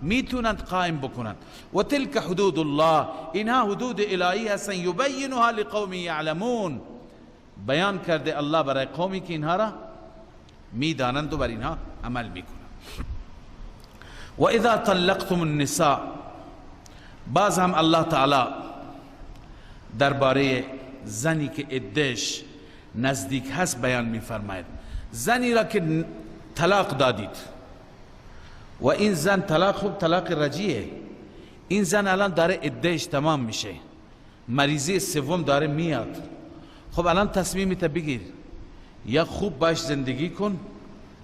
میتونند قائم بکنند. و تلک حدود الله، اینها حدود الهی هستند، یبینها لقوم یعلمون، بیان کرده الله برای قومی که اینها را میدانند و بر اینها عمل میکنند. و اذا طلقتم النساء، باز هم الله تعالی درباره زنی که عدهش نزدیک هست بیان میفرماید. زنی را که طلاق دادید و این زن طلاق، خوب طلاق رجیه، این زن الان داره عدهش تمام میشه، مریضی سوم داره میاد، خب الان تصمیمت بگیر، یا خوب باش زندگی کن،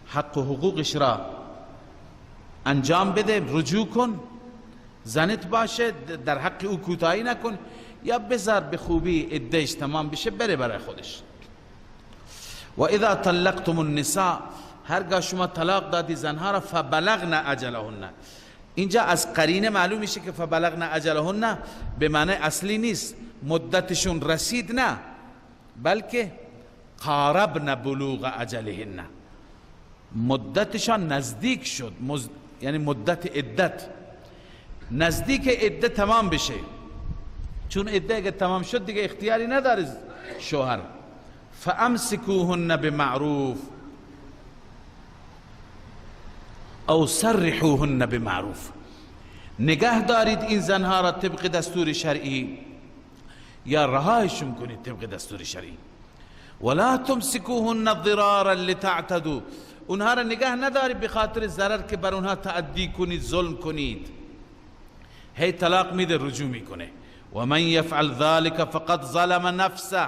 حق و حقوقش را انجام بده، رجوع کن، زنت باشه، در حق او کوتاهی نکن، یا بذار به خوبی عدهش تمام بشه بره برای خودش. و اذا طلقتم النساء، هرگاه شما طلاق دادی زنها را، فبلغن اجلهن، اینجا از قرینه معلوم میشه که فبلغن اجلهن به معنی اصلی نیست، مدتشون رسید نه، بلکه قاربن بلوغ اجلهن، مدتشان نزدیک شد، یعنی مدت عدت نزدیک عده تمام بشه، چون عده اگه تمام شد دیگه اختیاری نداره شوهر. فامسکوهن بمعروف او سرحوهن بمعروف، نگه دارید این زنها را طبق دستور شرعی یا رهایشون کنید طبق دستور شرعی. ولا تمسکوهن ضرارا لتعتدوا، اونها را نگه ندارید به خاطر ضرر که بر اونها تعدی کنید، ظلم کنید. هی طلاق میده، رجوع میکنه. و من یفعل ذلك فقد ظلم نفسه،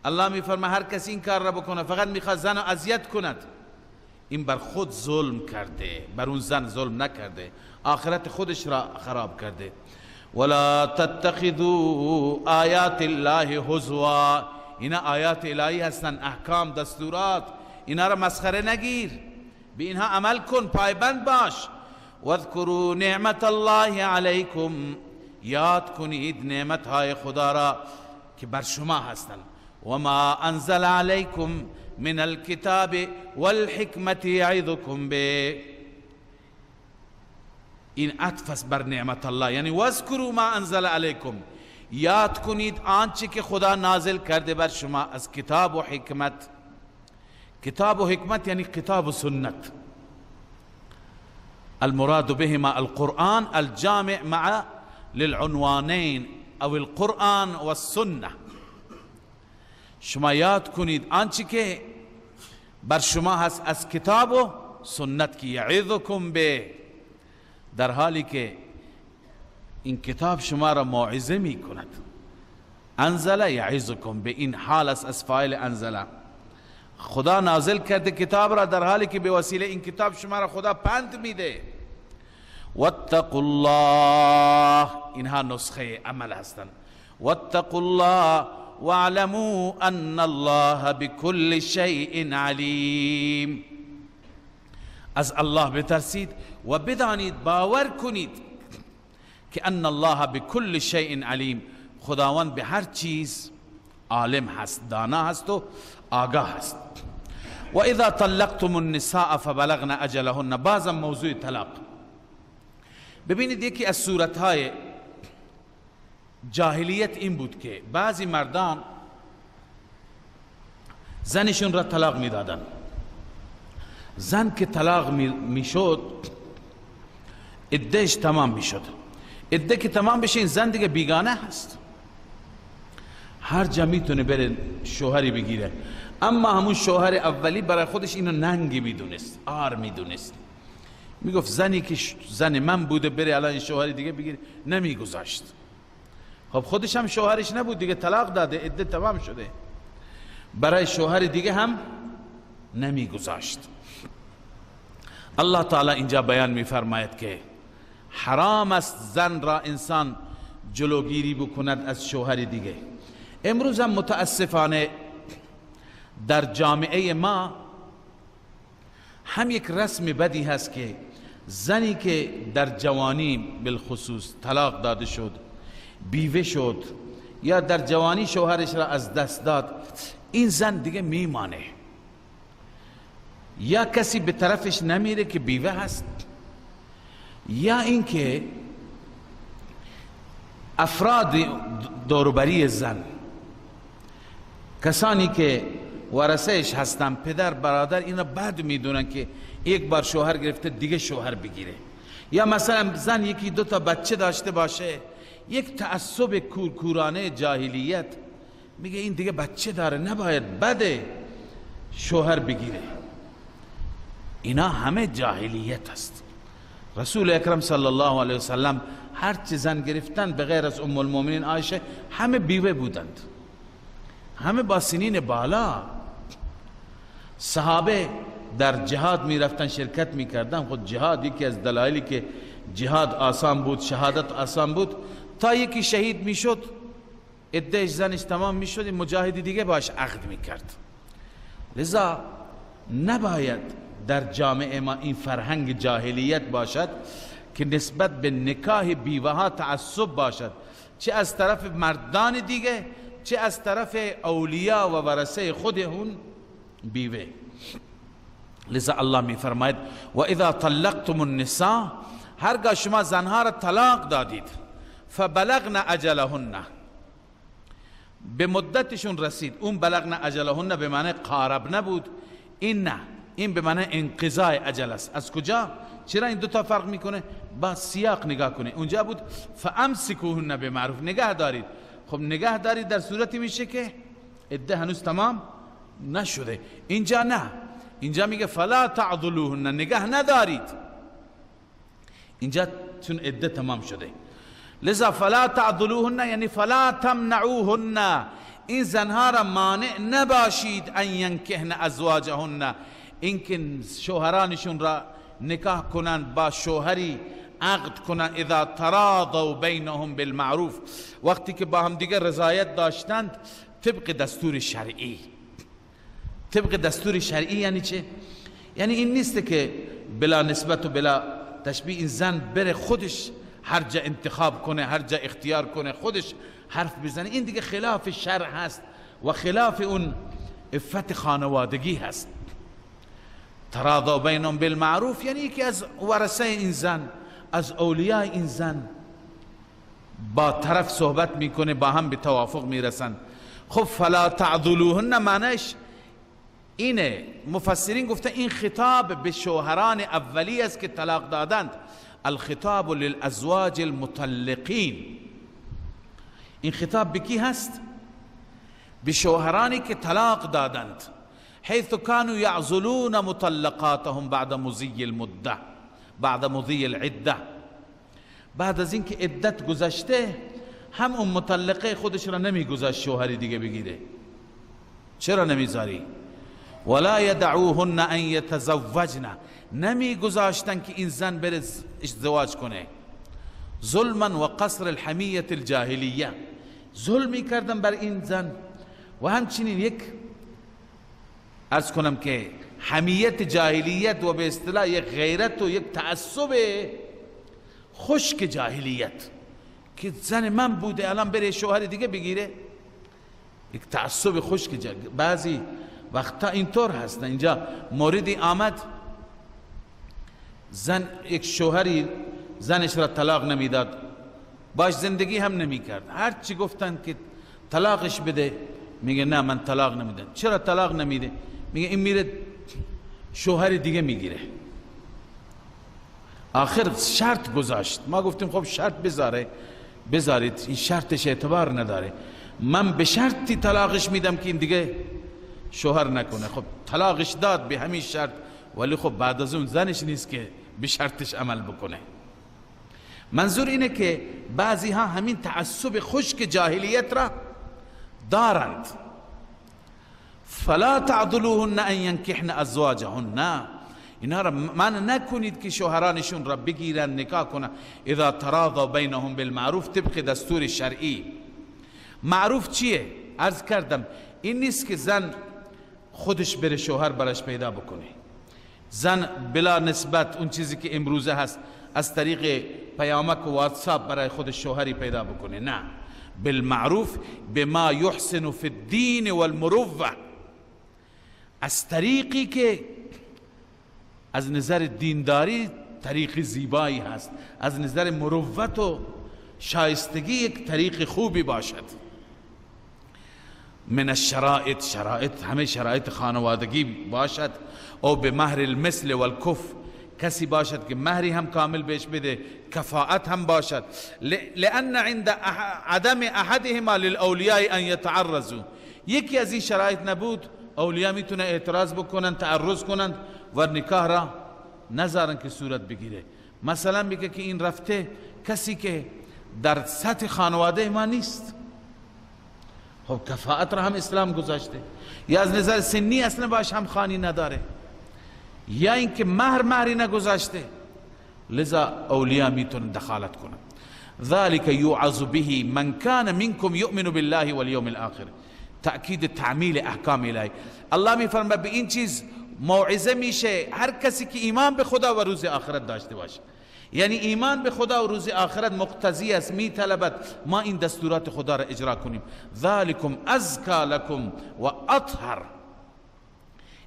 الله میفرما هر کسی این کار را بکنه فقط میخواد زن را اذیت کند، این بر خود ظلم کرده، بر اون زن ظلم نکرده، آخرت خودش را خراب کرده. ولا تتخذوا آیات الله هزوا، اینا آیات الهی هستن، احکام، دستورات، اینا را مسخره نگیر، به اینها عمل کن، پایبند باش. واذکروا نعمت الله علیکم، یاد کنید نعمت های خدا را که بر شما هستند. و ما انزل علیکم من الكتاب والحکمت یعظکم به. این عطف است بر نعمت الله، یعنی واذکروا ما انزل علیکم، یاد کنید آنچه که خدا نازل کرده بر شما از کتاب و حکمت. کتاب و حکمت یعنی کتاب و سنت. المراد بهما القرآن الجامع مع للعنوانين او القرآن والسنة. شما یاد کنید آنچه که بر شما هست از کتاب و سنت که یعظکم به، در حالی که این کتاب شما را موعظه می کند. انزل یعظکم به، این حال است از فاعل انزل. خدا نازل کرده کتاب را در حالی که به وسیله این کتاب شما را خدا پند میده. واتقوا الله، اینها نسخه عمل هستند. واتقوا الله واعلموا ان الله بكل شیء علیم. از الله بترسید و بدانید، باور کنید که ان الله بكل شیء علیم، خداوند به هر چیز عالم هست، دانا هست و آگاه هست. و اذا طلقتم النساء فبلغن اجلهن. بازم موضوع طلاق. ببینید یکی از صورتهای جاهلیت این بود که بعضی مردان زنشون را طلاق میدادن. زن که طلاق میشد عدهش تمام میشد. عده که تمام بشه این زن دیگه بیگانه هست، هر جا میتونه بره شوهری بگیره. اما همون شوهر اولی برای خودش اینو ننگی میدونست، عار میدونست، میگفت زنی که زن من بوده بره الان شوهر دیگه بگیره، نمیگذاشت. خب خودش هم شوهرش نبود دیگه، طلاق داده، عده تمام شده، برای شوهر دیگه هم نمیگذاشت. الله تعالی اینجا بیان میفرماید که حرام است زن را انسان جلوگیری بکند از شوهر دیگه. امروز هم متاسفانه در جامعه ما هم یک رسم بدی هست که زنی که در جوانی بالخصوص طلاق داده شد، بیوه شد، یا در جوانی شوهرش را از دست داد، این زن دیگه میمانه، یا کسی به طرفش نمیره که بیوه هست، یا اینکه افراد دوروبری زن، کسانی که ورثه‌اش هستن، پدر، برادر، اینا بد میدونن که یک بار شوهر گرفته دیگه شوهر بگیره. یا مثلا زن یکی دو تا بچه داشته باشه، یک تعصب کورکورانه جاهلیت میگه این دیگه بچه داره، نباید بده شوهر بگیره. اینا همه جاهلیت است. رسول اکرم صلی الله علیه وسلم هر چه زن گرفتن به غیر از ام المؤمنین عایشه همه بیوه بودند، همه با سنین بالا. صحابه در جهاد می رفتن، شرکت می کردن. خود جهاد یکی از دلایلی که جهاد آسان بود، شهادت آسان بود، تا یکی شهید می شد عدهش زنش تمام می شد، مجاهدی دیگه باش عقد می کرد. لذا نباید در جامعه ما این فرهنگ جاهلیت باشد که نسبت به نکاح بیوه ها تعصب باشد، چه از طرف مردان دیگه چه از طرف اولیا و ورثه خود اون بیوه. لذا الله می فرماید و اذا طلقتم النساء، هرگاه شما زنها را طلاق دادید، فبلغن اجلهن، به مدتشون رسید. اون بلغن اجلهن به معنی قارب نبود، این نه، این به معنی انقضاء اجل است. از کجا؟ چرا این دوتا فرق میکنه؟ با سیاق نگاه کنه. اونجا بود فامسکوهن بمعروف، نگه دارید. خب نگه دارید در صورتی میشه که عده هنوز تمام نشده. اینجا نه، اینجا میگه فلا تعضلوهن، نگه ندارید. اینجا چون عده تمام شده، لذا فلا تعضلوهن یعنی فلا تمنعوهن، این زنها را مانع نباشید ان ینکهن ازواجهن، اینکه شوهرانشون را نکاح کنند، با شوهری عقد کنند. اذا تراضوا بینهم بالمعروف، وقتی که با هم دیگه رضایت داشتند طبق دستور شرعی. طبق دستور شرعی یعنی چه؟ یعنی این نیست که بلا نسبت و بلا تشبیه این زن بره خودش هر جا انتخاب کنه، هر جا اختیار کنه، خودش حرف بزنه. این دیگه خلاف شرع هست و خلاف اون عفت خانوادگی هست. تراضوا بینهم بالمعروف یعنی یکی از ورثه این زن، از اولیاء این زن با طرف صحبت میکنه، با هم به توافق میرسن. خب فلا تعضلوهن معنیش اینه، مفسرین گفته این خطاب به شوهران اولی است که طلاق دادند، الخطاب للازواج المطلقین. این خطاب به کی هست؟ به شوهرانی که طلاق دادند. حيث كانوا يعزلون مطلقاتهم بعد مضي المدة، بعد مضي العدة. بعد از اینکه عدت گذشته هم اون مطلقه خودش را نمیگذاشت شوهری دیگه بگیره. چرا نمیذاری؟ ولا يدعوهن ان يتزوجن، نمیگذاشتن که این زن بره ازدواج کنه. ظلما و قصر الحمیة الجاهلیه، ظلمی کردن بر این زن و همچنین یک عرض کنم که حمیت جاهلیت و به اصطلاح یک غیرت و یک تعصب خشک جاهلیت که زن من بوده الان بره شوهر دیگه بگیره، یک تعصب خشک جاهلیت. بعضی وقتا اینطور هست. اینجا موردی آمد، زن یک شوهری زنش را طلاق نمیداد، باش زندگی هم نمیکرد، هر چی گفتن که طلاقش بده میگه نه من طلاق نمیدم. چرا طلاق نمیده؟ میگه این میره شوهر دیگه میگیره. آخر شرط گذاشت. ما گفتیم خب شرط بذاره، بذارید، این شرطش اعتبار نداره، من به شرطی طلاقش میدم که این دیگه شوهر نکنه. خب طلاقش داد به همین شرط، ولی خب بعد از اون زنش نیست که به شرطش عمل بکنه. منظور اینه که بعضی ها همین تعصب خشک جاهلیت را دارند. فلا تعضلوهن ان ينكحن ازواجهن، اینها را من نکنید که شوهرانشون را بگیرن نکاح کنن. اذا تراضوا بینهم بالمعروف، طبق دستور شرعی. معروف چیه؟ عرض کردم این نیست که زن خودش بره شوهر براش پیدا بکنه، زن بلا نسبت اون چیزی که امروزه هست از طریق پیامک و واتساپ برای خودش شوهری پیدا بکنه. نه، بالمعروف بما یحسن فی الدین والمروه، از طریقی که از نظر دینداری طریق زیبایی هست، از نظر مروت و شایستگی یک طریق خوبی باشد. من الشرائط، شرائط همه شرایط خانوادگی باشد، او به مهر المثل والکف، کسی باشد که مهری هم کامل بهش بده، کفاءت هم باشد. لأن عند عدم احدهما للأولیاء ان يتعرضوا، یکی از این شرایط نبود اولیا میتونه اعتراض بکنن، تعرض کنند و نکاح را نذارن که صورت بگیره. مثلا میگه که این رفته کسی که در سطح خانواده ما نیست، خب کفاءت را هم اسلام گذاشته، یا از نظر سنی اصلا باش هم خانی نداره، یا اینکه مهر مهری نگذاشته، لذا اولیا میتونن دخالت کنن. ذلك یوعظ به من كان منكم یؤمن بالله والیوم الاخر، تأکید تعمیل احکام الهی. الله میفرماید به این چیز موعظه میشه هر کسی که ایمان به خدا و روز آخرت داشته باشه. یعنی ایمان به خدا و روز آخرت مقتضی است، میطلبد ما این دستورات خدا را اجرا کنیم. ذلکم ازکی لکم و اطهر،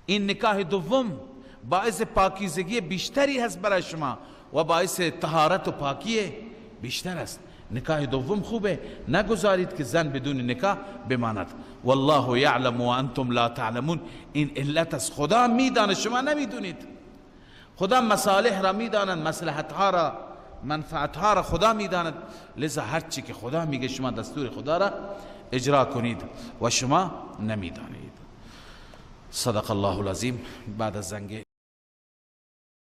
این نکاح دوم باعث پاکیزگی بیشتری هست برای شما و باعث طهارت و پاکی بیشتر است. نکاح دوم خوبه، نگذارید که زن بدون نکاح بماند. والله یعلم و انتم لا تعلمون، این علت از خدا میداند شما نمیدونید. خدا مصالح را میداند، مصلحت ها را، منفعت ها را خدا میداند، لذا هر چی که خدا میگه شما دستور خدا را اجرا کنید و شما نمیدانید. صدق الله العظیم. بعد از زنگ